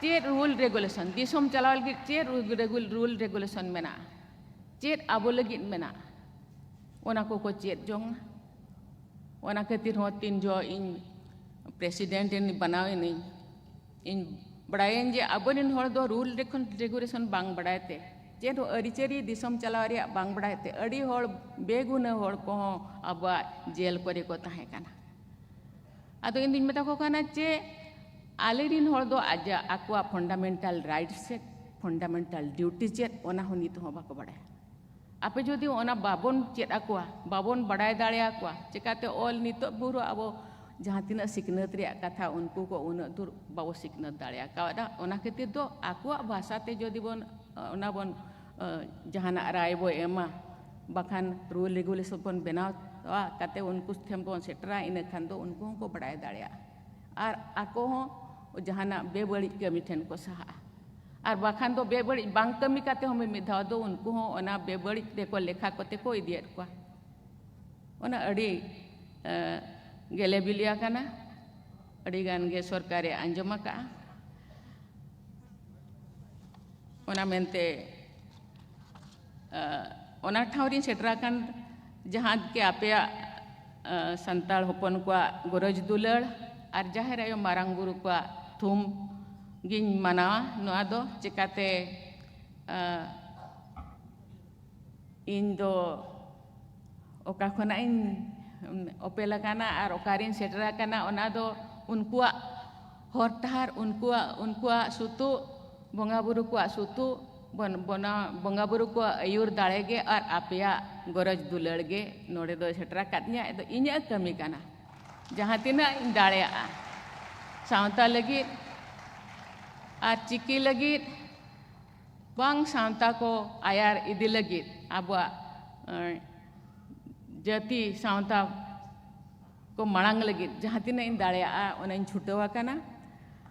ᱪᱮᱫ rule regulation, ᱫᱤᱥᱚᱢ ᱪᱟᱞᱟᱣ ᱞᱟᱹᱜᱤᱫ ᱪᱮᱫ rule regul-, rule regulation ᱢᱮᱱᱟᱜᱼᱟ, ᱪᱮᱫ ᱟᱵᱚ ᱞᱟᱹᱜᱤᱫ ᱢᱮᱱᱟᱜᱼᱟ, ᱚᱱᱟ ᱠᱚᱠᱚ ᱪᱮᱫ ᱡᱚᱝᱟ᱾ ᱚᱱᱟ ᱠᱷᱟᱹᱛᱤᱨ ᱦᱚᱸ ᱛᱤᱱ ᱡᱚᱦᱚᱜ ᱤᱧ ᱯᱨᱮᱥᱤᱰᱮᱱᱴ ᱤᱧ ᱵᱮᱱᱟᱣ ᱮᱱᱟᱹᱧ, ᱤᱧ ᱵᱟᱲᱟᱭᱟᱹᱧ ᱡᱮ ᱟᱵᱚᱨᱮᱱ ᱦᱚᱲ ᱫᱚ ᱨᱩᱞ ᱨᱮᱠᱷᱚᱱ ᱨᱮᱜᱩᱞᱮᱥᱚᱱ ᱵᱟᱝ ᱵᱟᱲᱟᱭ ᱛᱮ, ᱪᱮᱫ ᱦᱚᱸ ᱟᱹᱨᱤᱪᱟᱹᱞᱤ ᱫᱤᱥᱚᱢ ᱪᱟᱞᱟᱣ ᱨᱮᱭᱟᱜ ᱵᱟᱝ ᱵᱟᱲᱟᱭ ᱛᱮ ᱟᱹᱰᱤ ᱦᱚᱲ ᱵᱮᱜᱩᱱᱟᱹ ᱦᱚᱲ ᱠᱚᱦᱚᱸ ᱟᱵᱚᱣᱟᱜ ᱡᱮᱞ ᱠᱚᱨᱮ ᱠᱚ ᱛᱟᱦᱮᱸ ᱠᱟᱱᱟ᱾ ᱟᱫᱚ ᱤᱧ ᱫᱩᱧ ᱢᱮᱛᱟ ᱠᱚ ᱠᱟᱱᱟ ᱡᱮ ᱟᱞᱮᱨᱮᱱ ᱦᱚᱲ ᱫᱚ ᱟᱡᱟᱜ ᱟᱠᱚᱣᱟᱜ ᱯᱷᱟᱱᱰᱟᱢᱮᱱᱴᱟᱞ ᱨᱟᱭᱤᱴᱥ ᱪᱮᱫ, ᱯᱷᱟᱱᱰᱟᱢᱮᱱᱴᱟᱞ ᱰᱤᱭᱩᱴᱤ ᱪᱮᱫ, ᱚᱱᱟ ᱦᱚᱸ ᱱᱤᱛ ᱦᱚᱸ ᱵᱟᱠᱚ ᱵᱟᱲᱟᱭᱟ᱾ ᱟᱯᱮ ᱡᱩᱫᱤ ᱚᱱᱟ ᱵᱟᱵᱚᱱ ᱪᱮᱫ ᱟᱠᱚᱣᱟ, ᱵᱟᱵᱚᱱ ᱵᱟᱲᱟᱭ ᱫᱟᱲᱮᱭᱟᱠᱚᱣᱟ, ᱪᱮᱠᱟᱛᱮ ᱚᱞ ᱱᱤᱛᱚᱜ ᱵᱷᱳᱨ ᱟᱵᱚ ᱡᱟᱦᱟᱸ ᱛᱤᱱᱟᱹᱜ ᱥᱤᱠᱷᱱᱟᱹᱛ ᱨᱮᱭᱟᱜ ᱠᱟᱛᱷᱟ, ᱩᱱᱠᱩ ᱠᱚ ᱩᱱᱟᱹᱜ ᱫᱩᱨ ᱵᱟᱵᱚ ᱥᱤᱠᱷᱱᱟᱹᱛ ᱫᱟᱲᱮᱭᱟᱠᱟᱣᱫᱟ᱾ ᱚᱱᱟ ᱠᱷᱟᱹᱛᱤᱨ ᱫᱚ ᱟᱠᱚᱣᱟᱜ ᱵᱷᱟᱥᱟ ᱛᱮ ᱡᱩᱫᱤ ᱵᱚᱱ, ᱚᱱᱟ ᱵᱚᱱ, ᱟᱸ, ᱡᱟᱦᱟᱱᱟᱜ ᱨᱟᱭ ᱵᱚ ᱮᱢᱟ, ᱵᱟᱠᱷᱟᱱ ᱨᱩᱞ ᱨᱮᱜᱩᱞᱮᱥᱚᱱ ᱵᱚᱱ ᱵᱮᱱᱟᱣᱟ, ᱠᱟᱛᱮ ᱩᱱᱠᱩ ᱴᱷᱮᱱ ᱵᱚᱱ ᱥᱮᱴᱮᱨᱟ, ᱤᱱᱟᱹ ᱠᱷᱟᱱ ᱫᱚ ᱩᱱᱠᱩ ᱦᱚᱸᱠᱚ ᱵᱟᱲᱟᱭ ᱫᱟᱲᱮᱭᱟᱜᱼᱟ᱾ ᱟᱨ ᱟᱠᱚ ᱦᱚᱸ ᱡᱟᱦᱟᱱᱟᱜ ᱵᱮᱵᱟᱹᱲᱤᱡ ᱠᱟᱹᱢᱤ ᱴᱷᱮᱱ ᱠᱚ ᱥᱟᱦᱟᱜᱼᱟ᱾ ᱟᱨ ᱵᱟᱠᱷᱟᱱ ᱫᱚ ᱵᱮᱵᱟᱹᱲᱤᱡ ᱵᱟᱝ ᱠᱟᱹᱢᱤ ᱠᱟᱛᱮ ᱦᱚᱸ ᱢᱤᱢᱤᱫ ᱫᱷᱟᱣ ᱫᱚ ᱩᱱᱠᱩ ᱦᱚᱸ ᱚᱱᱟ ᱵᱮᱵᱟᱹᱲᱤᱡ ᱨᱮᱠᱚ ᱞᱮᱠᱷᱟ ᱠᱚᱛᱮ ᱠᱚ ᱤᱫᱤᱭᱮᱫ ᱠᱚᱣᱟ᱾ ᱚᱱᱟ ᱟᱹᱰᱤ, ᱮ, ᱜᱮᱞᱮ ᱵᱤᱞᱤ ᱟᱠᱟᱱᱟ, ᱟᱹᱰᱤ ᱜᱟᱱ ᱜᱮ ᱥᱚᱨᱠᱟᱨᱮ ᱟᱸᱡᱚᱢ ᱟᱠᱟᱫᱼᱟ᱾ ᱚᱱᱟ ᱢᱮᱱᱛᱮ, ᱮ, ᱚᱱᱟ ᱴᱷᱟᱶ ᱨᱤᱧ ᱥᱮᱴᱮᱨ ᱟᱠᱟᱱ ᱡᱟᱦᱟᱸ ᱜᱮ ᱟᱯᱮᱭᱟᱜ, ᱮ, ᱥᱟᱱᱛᱟᱲ ᱦᱚᱯᱚᱱ ᱠᱚᱣᱟᱜ ᱜᱚᱨᱚᱡᱽ ᱫᱩᱞᱟᱹᱲ ᱟᱨ ᱡᱟᱦᱮᱨ ᱟᱭᱳ ᱢᱟᱨᱟᱝ ᱵᱩᱨᱩ ᱠᱚᱣᱟᱜ ᱛᱷᱩᱢ ᱜᱤᱧ ᱢᱟᱱᱟᱣᱟ᱾ ᱱᱚᱣᱟ ᱫᱚ ᱪᱮᱠᱟᱛᱮ, ᱮ, ᱤᱧ ᱫᱚ ᱚᱠᱟ ᱠᱷᱚᱱᱟᱜ ᱤᱧ ᱚᱯᱮᱞ ᱟᱠᱟᱱᱟ ᱟᱨ ᱚᱠᱟᱨᱤᱧ ᱥᱮᱴᱮᱨ ᱟᱠᱟᱱᱟ, ᱚᱱᱟ ᱫᱚ ᱩᱱᱠᱩᱣᱟᱜ ᱦᱚᱨ ᱰᱟᱦᱟᱨ, ᱩᱱᱠᱩᱣᱟᱜ, ᱩᱱᱠᱩᱣᱟᱜ ᱥᱩᱛᱩᱜ, ᱵᱚᱸᱜᱟ ᱵᱩᱨᱩ ᱠᱚᱣᱟᱜ ᱥᱩᱛᱩᱜ, ᱵᱚᱱ-, ᱵᱚᱱᱟ-, ᱵᱚᱸᱜᱟ ᱵᱩᱨᱩ ᱠᱚᱣᱟᱜ ᱟᱹᱭᱩᱨ ᱫᱟᱲᱮ ᱜᱮ ᱟᱨ ᱟᱯᱮᱭᱟᱜ ᱜᱚᱨᱚᱡᱽ ᱫᱩᱞᱟᱹᱲ ᱜᱮ ᱱᱚᱰᱮ ᱫᱚ ᱥᱮᱴᱮᱨ ᱟᱠᱟᱫᱤᱧᱟ᱾ ᱟᱫᱚ ᱤᱧᱟᱹᱜ ᱠᱟᱹᱢᱤ ᱠᱟᱱᱟ, ᱡᱟᱦᱟᱸ ᱛᱤᱱᱟᱹᱜ ᱤᱧ ᱫᱟᱲᱮᱭᱟᱜᱼᱟ ᱥᱟᱶᱛᱟ ᱞᱟᱹᱜᱤᱫ ᱟᱨ ᱪᱤᱠᱤ ᱞᱟᱹᱜᱤᱫ, ᱵᱟᱝ ᱥᱟᱶᱛᱟ ᱠᱚ ᱟᱭᱟᱨ ᱤᱫᱤ ᱞᱟᱹᱜᱤᱫ, ᱟᱵᱚᱣᱟᱜ, ᱮᱸ, ᱡᱟᱹᱛᱤ ᱥᱟᱶᱛᱟ ᱠᱚ ᱢᱟᱲᱟᱝ ᱞᱟᱹᱜᱤᱫ ᱡᱟᱦᱟᱸ ᱛᱤᱱᱟᱹᱜ ᱤᱧ ᱫᱟᱲᱮᱭᱟᱜᱼᱟ, ᱚᱱᱟᱧ ᱪᱷᱩᱴᱟᱹᱣ ᱟᱠᱟᱱᱟ᱾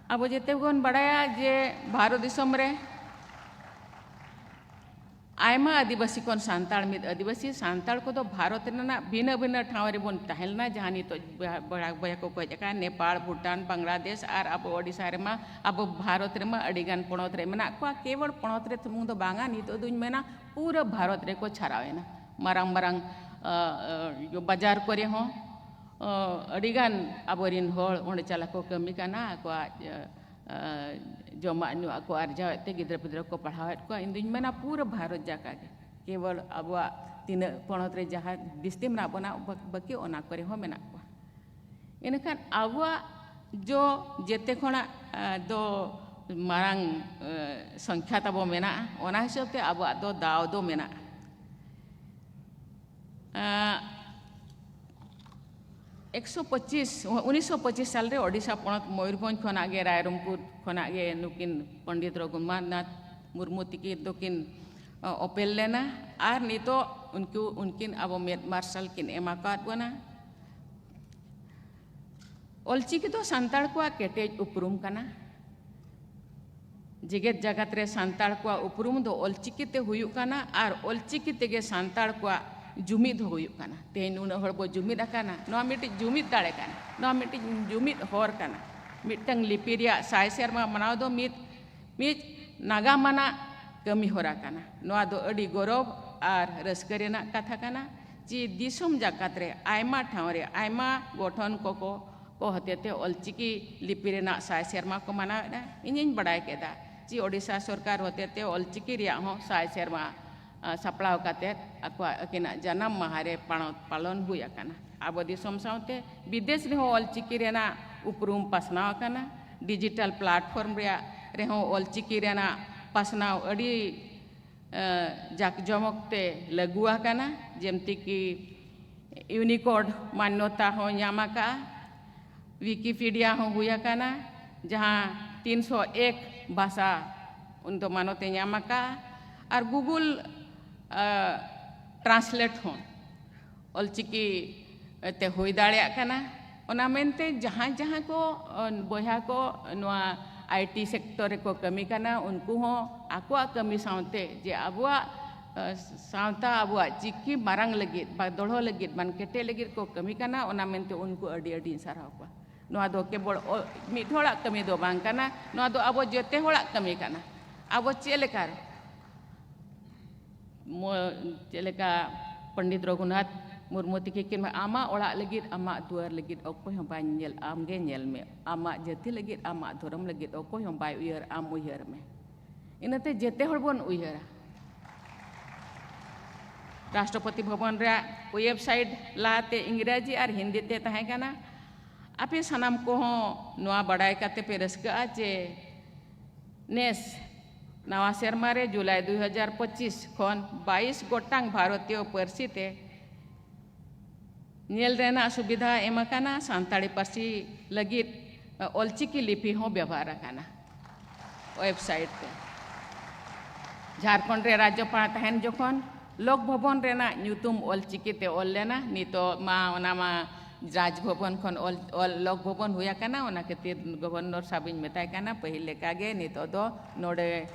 ᱟᱵᱚ ᱡᱮᱛᱮ ᱵᱚᱱ ᱵᱟᱲᱟᱭᱟ ᱡᱮ ᱵᱷᱟᱨᱚᱛ ᱫᱤᱥᱚᱢ ᱨᱮ ᱟᱭᱢᱟ ᱟᱹᱫᱤᱵᱟᱹᱥᱤ ᱠᱷᱚᱱ ᱥᱟᱱᱛᱟᱲ ᱢᱤᱫ ᱟᱹᱫᱤᱵᱟᱹᱥᱤ, ᱥᱟᱱᱛᱟᱲ ᱠᱚᱫᱚ ᱵᱷᱟᱨᱚᱛ ᱨᱮᱱᱟᱜ ᱵᱷᱤᱱᱟᱹ ᱵᱷᱤᱱᱟᱹ ᱴᱷᱟᱶ ᱨᱮᱵᱚᱱ ᱛᱟᱦᱮᱸ ᱞᱮᱱᱟ, ᱡᱟᱦᱟᱸ ᱱᱤᱛᱚᱜ ᱵᱚᱭᱦᱟ, ᱵᱚᱭᱦᱟ, ᱵᱚᱭᱦᱟ ᱠᱚᱠᱚ ᱦᱮᱡ ᱟᱠᱟᱱᱟ, ᱱᱮᱯᱟᱲ, ᱵᱷᱩᱴᱟᱱ, ᱵᱟᱝᱞᱟᱫᱮᱥ ᱟᱨ ᱟᱵᱚ ᱳᱰᱤᱥᱟ ᱨᱮᱢᱟ, ᱟᱵᱚ ᱵᱷᱟᱨᱚᱛ ᱨᱮᱢᱟ ᱟᱹᱰᱤ ᱜᱟᱱ ᱯᱚᱱᱚᱛ ᱨᱮ ᱢᱮᱱᱟᱜ ᱠᱚᱣᱟ᱾ ᱠᱮᱵᱚᱞ ᱯᱚᱱᱚᱛ ᱨᱮ ᱥᱩᱢᱩᱝ ᱫᱚ ᱵᱟᱝᱟ, ᱱᱤᱛᱚᱜ ᱫᱩᱧ ᱢᱮᱱᱟ ᱯᱩᱨᱟᱹ ᱵᱷᱟᱨᱚᱛ ᱨᱮᱠᱚ ᱪᱷᱟᱨᱟᱣ ᱮᱱᱟ, ᱢᱟᱨᱟᱝ ᱢᱟᱨᱟᱝ, ᱟᱹ, ᱟᱹ, ᱵᱟᱡᱟᱨ ᱠᱚᱨᱮ ᱦᱚᱸ᱾ ᱟᱹᱰᱤᱜᱟᱱ ᱟᱵᱚᱨᱤᱱ ᱦᱚᱲ ᱚᱸᱰᱮ ᱪᱟᱞᱟᱜ ᱠᱚ ᱠᱟᱹᱢᱤ ᱠᱟᱱᱟ, ᱟᱠᱚᱣᱟᱜ ᱡᱚᱢᱟᱜ ᱧᱩᱣᱟᱜ ᱠᱚ ᱟᱨᱡᱟᱣᱮᱫ ᱛᱮ ᱜᱤᱫᱽᱨᱟᱹ ᱯᱤᱫᱽᱨᱟᱹ ᱠᱚ ᱯᱟᱲᱦᱟᱣᱮᱫ ᱠᱚᱣᱟ᱾ ᱤᱧ ᱫᱩᱧ ᱢᱮᱱᱟ ᱯᱩᱨᱟᱹ ᱵᱷᱟᱨᱚᱛ ᱡᱟᱠᱟᱛ ᱜᱮ, ᱠᱮᱵᱚᱞ ᱟᱵᱚᱣᱟᱜ ᱛᱤᱱᱟᱹᱜ ᱯᱚᱱᱚᱛ ᱨᱮ ᱡᱟᱦᱟᱸ ᱵᱤᱥᱛᱤ ᱢᱮᱱᱟᱜ ᱵᱚᱱᱟ, ᱵᱟᱹᱠᱤ ᱚᱱᱟ ᱠᱚᱨᱮ ᱦᱚᱸ ᱢᱮᱱᱟᱜ ᱠᱚᱣᱟ᱾ ᱤᱱᱟᱹᱠᱷᱟᱱ ᱟᱵᱚᱣᱟᱜ ᱡᱚ ᱡᱮᱛᱮ ᱠᱷᱚᱱᱟᱜ ᱫᱚ ᱢᱟᱨᱟᱝ ᱥᱚᱝᱠᱷᱟ ᱛᱟᱵᱚ ᱢᱮᱱᱟᱜᱼᱟ, ᱚᱱᱟ ᱦᱤᱥᱟᱹᱵ ᱛᱮ ᱟᱵᱚᱣᱟᱜ ᱫᱚ ᱫᱟᱣ ᱫᱚ ᱢᱮᱱᱟᱜᱼᱟ᱾ ᱮᱠᱥᱚ ᱯᱚᱸᱪᱤᱥ, ᱩᱱᱤᱥᱥᱚ ᱯᱚᱸᱪᱤᱥ ᱥᱟᱞ ᱨᱮ ᱳᱰᱤᱥᱟ ᱯᱚᱱᱚᱛ ᱢᱚᱭᱩᱨᱵᱷᱚᱸᱡᱽ ᱠᱷᱚᱱᱟᱜ ᱜᱮ, ᱨᱟᱭᱨᱚᱝᱯᱩᱨ ᱠᱷᱚᱱᱟᱜ ᱜᱮ ᱱᱩᱠᱤᱱ ᱯᱚᱱᱰᱤᱛ ᱨᱚᱜᱷᱩᱱᱟᱛᱷ ᱢᱩᱨᱢᱩ ᱛᱤᱠᱤᱱ ᱫᱚᱠᱤᱱ ᱚᱯᱮᱞ ᱞᱮᱱᱟ᱾ ᱟᱨ ᱱᱤᱛᱚᱜ ᱩᱱᱠᱩ, ᱩᱱᱠᱤᱱ ᱟᱵᱚ ᱢᱮᱫ ᱢᱟᱨᱥᱟᱞ ᱠᱤᱱ ᱮᱢ ᱟᱠᱟᱫ ᱵᱚᱱᱟ᱾ ᱚᱞᱪᱤᱠᱤ ᱫᱚ ᱥᱟᱱᱛᱟᱲ ᱠᱚᱣᱟᱜ ᱠᱮᱴᱮᱡ ᱩᱯᱨᱩᱢ ᱠᱟᱱᱟ᱾ ᱡᱮᱜᱮᱛ ᱡᱟᱠᱟᱛ ᱨᱮ ᱥᱟᱱᱛᱟᱲ ᱠᱚᱣᱟᱜ ᱩᱯᱨᱩᱢ ᱫᱚ ᱚᱞᱪᱤᱠᱤ ᱛᱮ ᱦᱩᱭᱩᱜ ᱠᱟᱱᱟ, ᱟᱨ ᱚᱞᱪᱤᱠᱤ ᱛᱮᱜᱮ ᱥᱟᱱᱛᱟᱲ ᱠᱚᱣᱟᱜ ᱡᱩᱢᱤᱫ ᱦᱚᱸ ᱦᱩᱭᱩᱜ ᱠᱟᱱᱟ᱾ ᱛᱮᱦᱮᱧ ᱱᱩᱱᱟᱹᱜ ᱦᱚᱲ ᱵᱚ ᱡᱩᱢᱤᱫ ᱟᱠᱟᱱᱟ, ᱱᱚᱣᱟ ᱢᱤᱫᱴᱤᱡ ᱡᱩᱢᱤᱫ ᱫᱟᱲᱮ ᱠᱟᱱᱟ, ᱱᱚᱣᱟ ᱢᱤᱫᱴᱤᱡ ᱡᱩᱢᱤᱫ ᱦᱚᱨ ᱠᱟᱱᱟ᱾ ᱢᱤᱫᱴᱟᱝ ᱞᱤᱯᱤ ᱨᱮᱭᱟᱜ ᱥᱟᱭ ᱥᱮᱨᱢᱟ ᱢᱟᱱᱟᱣ ᱫᱚ ᱢᱤᱫ, ᱢᱤᱫ ᱱᱟᱜᱟᱢ ᱟᱱᱟᱜ ᱠᱟᱹᱢᱤ ᱦᱚᱨᱟ ᱠᱟᱱᱟ᱾ ᱱᱚᱣᱟ ᱫᱚ ᱟᱹᱰᱤ ᱜᱚᱨᱚᱵᱽ ᱟᱨ ᱨᱟᱹᱥᱠᱟᱹ ᱨᱮᱱᱟᱜ ᱠᱟᱛᱷᱟ ᱠᱟᱱᱟ᱾ ᱪᱮ ᱫᱤᱥᱚᱢ ᱡᱟᱠᱟᱛ ᱨᱮ ᱟᱭᱢᱟ ᱴᱷᱟᱶ ᱨᱮ ᱟᱭᱢᱟ ᱜᱚᱴᱷᱚᱱ ᱠᱚᱠᱚ ᱠᱚ ᱦᱚᱛᱮᱛᱮ ᱚᱞᱪᱤᱠᱤ ᱞᱤᱯᱤ ᱨᱮᱱᱟᱜ ᱥᱟᱭ ᱥᱮᱨᱢᱟ ᱠᱚ ᱢᱟᱱᱟᱣᱮᱫᱼᱟ᱾ ᱤᱧᱤᱧ ᱵᱟᱲᱟᱭ ᱠᱮᱫᱟ ᱪᱮ ᱳᱰᱤᱥᱟ ᱥᱚᱨᱠᱟᱨ ᱦᱚᱛᱮᱛᱮ ᱚᱞᱪᱤᱠᱤ ᱨᱮᱭᱟᱜ ᱦᱚᱸ ᱥᱟᱭ ᱥᱮᱨᱢᱟ, ᱟ, ᱥᱟᱯᱲᱟᱣ ᱠᱟᱛᱮ ᱟᱠᱚᱣᱟᱜ, ᱟᱹᱠᱤᱱᱟᱜ ᱡᱟᱱᱟᱢ ᱢᱟᱦᱟ ᱨᱮ ᱯᱟᱲᱚ-, ᱯᱟᱞᱚᱱ ᱦᱩᱭ ᱟᱠᱟᱱᱟ᱾ ᱟᱵᱚ ᱫᱤᱥᱚᱢ ᱥᱟᱶᱛᱮ ᱵᱤᱫᱮᱥ ᱨᱮᱦᱚᱸ ᱚᱞᱪᱤᱠᱤ ᱨᱮᱱᱟᱜ ᱩᱯᱨᱩᱢ ᱯᱟᱥᱱᱟᱣ ᱟᱠᱟᱱᱟ᱾ ᱰᱤᱡᱤᱴᱟᱞ ᱯᱞᱟᱴᱯᱷᱚᱨᱢ ᱨᱮᱭᱟᱜ ᱨᱮᱦᱚᱸ ᱚᱞᱪᱤᱠᱤ ᱨᱮᱱᱟᱜ ᱯᱟᱥᱱᱟᱣ ᱟᱹᱰᱤ ᱮ, ᱡᱟᱠ ᱡᱚᱢᱚᱠ ᱛᱮ ᱞᱟᱹᱜᱩ ᱟᱠᱟᱱᱟ, ᱡᱮᱢᱛᱤ ᱠᱤ ᱤᱭᱩᱱᱤᱠᱳᱰ ᱢᱟᱱᱱᱚᱛᱟ ᱦᱚᱸ ᱧᱟᱢ ᱟᱠᱟᱫᱼᱟ, ᱣᱤᱠᱤᱯᱤᱰᱤᱭᱟ ᱦᱚᱸ ᱦᱩᱭ ᱟᱠᱟᱱᱟ, ᱡᱟᱦᱟᱸ ᱛᱤᱱᱥᱚ ᱮᱠ ᱵᱷᱟᱥᱟ ᱩᱱᱫᱚ ᱢᱟᱱᱚᱛ ᱮ ᱧᱟᱢ ᱟᱠᱟᱫᱼᱟ, ᱟᱨ ᱜᱩᱜᱩᱞ, ᱮ, ᱴᱨᱟᱱᱥᱞᱮᱴ ᱦᱚᱸ ᱚᱞᱪᱤᱠᱤ ᱛᱮ ᱦᱩᱭ ᱫᱟᱲᱮᱭᱟᱜ ᱠᱟᱱᱟ᱾ ᱚᱱᱟ ᱢᱮᱱᱛᱮ ᱡᱟᱦᱟᱸ ᱡᱟᱦᱟᱸ ᱠᱚ, ᱚ, ᱵᱚᱭᱦᱟ ᱠᱚ ᱱᱚᱣᱟ ᱟᱭ ᱴᱤ ᱥᱮᱠᱴᱚᱨ ᱨᱮᱠᱚ ᱠᱟᱹᱢᱤ ᱠᱟᱱᱟ, ᱩᱱᱠᱩ ᱦᱚᱸ ᱟᱠᱚᱣᱟᱜ ᱠᱟᱹᱢᱤ ᱥᱟᱶᱛᱮ ᱡᱮ ᱟᱵᱚᱣᱟᱜ, ᱚ, ᱥᱟᱶᱛᱟ, ᱟᱵᱚᱣᱟᱜ ᱪᱤᱠᱤ ᱢᱟᱨᱟᱝ ᱞᱟᱹᱜᱤᱫ ᱵᱟ ᱫᱚᱲᱦᱚ ᱞᱟᱹᱜᱤᱫ ᱵᱟᱝ ᱠᱮᱴᱮᱡ ᱞᱟᱹᱜᱤᱫ ᱠᱚ ᱠᱟᱹᱢᱤ ᱠᱟᱱᱟ, ᱚᱱᱟ ᱢᱮᱱᱛᱮ ᱩᱱᱠᱩ ᱟᱹᱰᱤ ᱟᱹᱰᱤᱧ ᱥᱟᱨᱦᱟᱣ ᱠᱚᱣᱟ᱾ ᱱᱚᱣᱟ ᱫᱚ ᱠᱮᱵᱚᱞ ᱚ-, ᱢᱤᱫ ᱦᱚᱲᱟᱜ ᱠᱟᱹᱢᱤ ᱫᱚ ᱵᱟᱝ ᱠᱟᱱᱟ, ᱱᱚᱣᱟ ᱫᱚ ᱟᱵᱚ ᱡᱚᱛᱚ ᱦᱚᱲᱟᱜ ᱠᱟᱹᱢᱤ ᱠᱟᱱᱟ᱾ ᱟᱵᱚ ᱪᱮᱫ ᱞᱮᱠᱟ ᱨᱮ ᱢᱚ-, ᱪᱮᱫ ᱞᱮᱠᱟ ᱯᱚᱱᱰᱤᱛ ᱨᱚᱜᱷᱩᱱᱟᱛᱷ ᱢᱩᱨᱢᱩ ᱛᱤᱠᱤᱱ ᱠᱤᱱ ᱢᱮᱱᱟ, "ᱟᱢᱟᱜ ᱚᱲᱟᱜ ᱞᱟᱹᱜᱤᱫ, ᱟᱢᱟᱜ ᱫᱩᱣᱟᱹᱨ ᱞᱟᱹᱜᱤᱫ ᱚᱠᱚᱭ ᱦᱚᱸ ᱵᱟᱭ ᱧᱮᱞ, ᱟᱢ ᱜᱮ ᱧᱮᱞ ᱢᱮ᱾ ᱟᱢᱟᱜ ᱡᱟᱹᱛᱤ ᱞᱟᱹᱜᱤᱫ, ᱟᱢᱟᱜ ᱫᱷᱚᱨᱚᱢ ᱞᱟᱹᱜᱤᱫ ᱚᱠᱚᱭ ᱦᱚᱸ ᱵᱟᱭ ᱩᱭᱦᱟᱹᱨ, ᱟᱢ ᱩᱭᱦᱟᱹᱨ ᱢᱮ᱾" ᱤᱱᱟᱹᱛᱮ ᱡᱮᱛᱮ ᱦᱚᱲ ᱵᱚᱱ ᱩᱭᱦᱟᱹᱨᱟ᱾ ᱨᱟᱥᱴᱨᱚᱯᱚᱛᱤ ᱵᱷᱚᱵᱚᱱ ᱨᱮᱭᱟᱜ website ᱞᱟᱦᱟᱛᱮ ᱤᱝᱨᱮᱡᱤ ᱟᱨ ᱦᱤᱱᱫᱤ ᱛᱮ ᱛᱟᱦᱮᱸ ᱠᱟᱱᱟ᱾ ᱟᱯᱮ ᱥᱟᱱᱟᱢ ᱠᱚᱦᱚᱸ ᱱᱚᱣᱟ ᱵᱟᱰᱟᱭ ᱠᱟᱛᱮ ᱯᱮ ᱨᱟᱹᱥᱠᱟᱹᱜᱼᱟ ᱡᱮ ᱱᱮᱥ ᱱᱟᱣᱟ ᱥᱮᱨᱢᱟ ᱨᱮ, ᱡᱩᱞᱟᱭ ᱫᱩ ᱦᱟᱡᱟᱨ ᱯᱚᱸᱪᱤᱥ ᱠᱷᱚᱱ ᱵᱟᱭᱤᱥ ᱜᱚᱴᱟᱝ ᱵᱷᱟᱨᱚᱛᱤᱭᱚ ᱯᱟᱹᱨᱥᱤ ᱛᱮ ᱧᱮᱞ ᱨᱮᱱᱟᱜ ᱥᱩᱵᱤᱫᱷᱟ ᱮᱢ ᱟᱠᱟᱱᱟ᱾ ᱥᱟᱱᱛᱟᱲᱤ ᱯᱟᱹᱨᱥᱤ ᱞᱟᱹᱜᱤᱫ ᱚᱞᱪᱤᱠᱤ ᱞᱤᱯᱤ ᱦᱚᱸ ᱵᱮᱵᱚᱦᱟᱨ ᱟᱠᱟᱱᱟ website ᱛᱮ᱾ ᱡᱷᱟᱲᱠᱷᱚᱸᱰ ᱨᱮ ᱨᱟᱡᱽᱡᱚᱯᱟᱲ ᱛᱟᱦᱮᱱ ᱡᱚᱠᱷᱚᱱ ᱞᱳᱠ ᱵᱷᱚᱵᱚᱱ ᱨᱮᱱᱟᱜ ᱧᱩᱛᱩᱢ ᱚᱞᱪᱤᱠᱤ ᱛᱮ ᱚᱞ ᱞᱮᱱᱟ᱾ ᱱᱤᱛᱚᱜ ᱢᱟ ᱚᱱᱟ ᱢᱟ ᱨᱟᱡᱽ ᱵᱷᱚᱵᱚᱱ ᱠᱷᱚᱱ ᱚᱞ, ᱚᱞ ᱞᱳᱠ ᱵᱷᱚᱵᱚᱱ ᱦᱩᱭ ᱟᱠᱟᱱᱟ᱾ ᱚᱱᱟ ᱠᱷᱟᱹᱛᱤᱨ ᱜᱚᱵᱷᱚᱨᱱᱚᱨ ᱥᱟᱵ ᱤᱧ ᱢᱮᱛᱟᱭ ᱠᱟᱱᱟ, ᱯᱟᱹᱦᱤᱞ ᱞᱮᱠᱟᱜᱮ ᱱᱤᱛᱚᱜ ᱫᱚ ᱱᱚᱰᱮ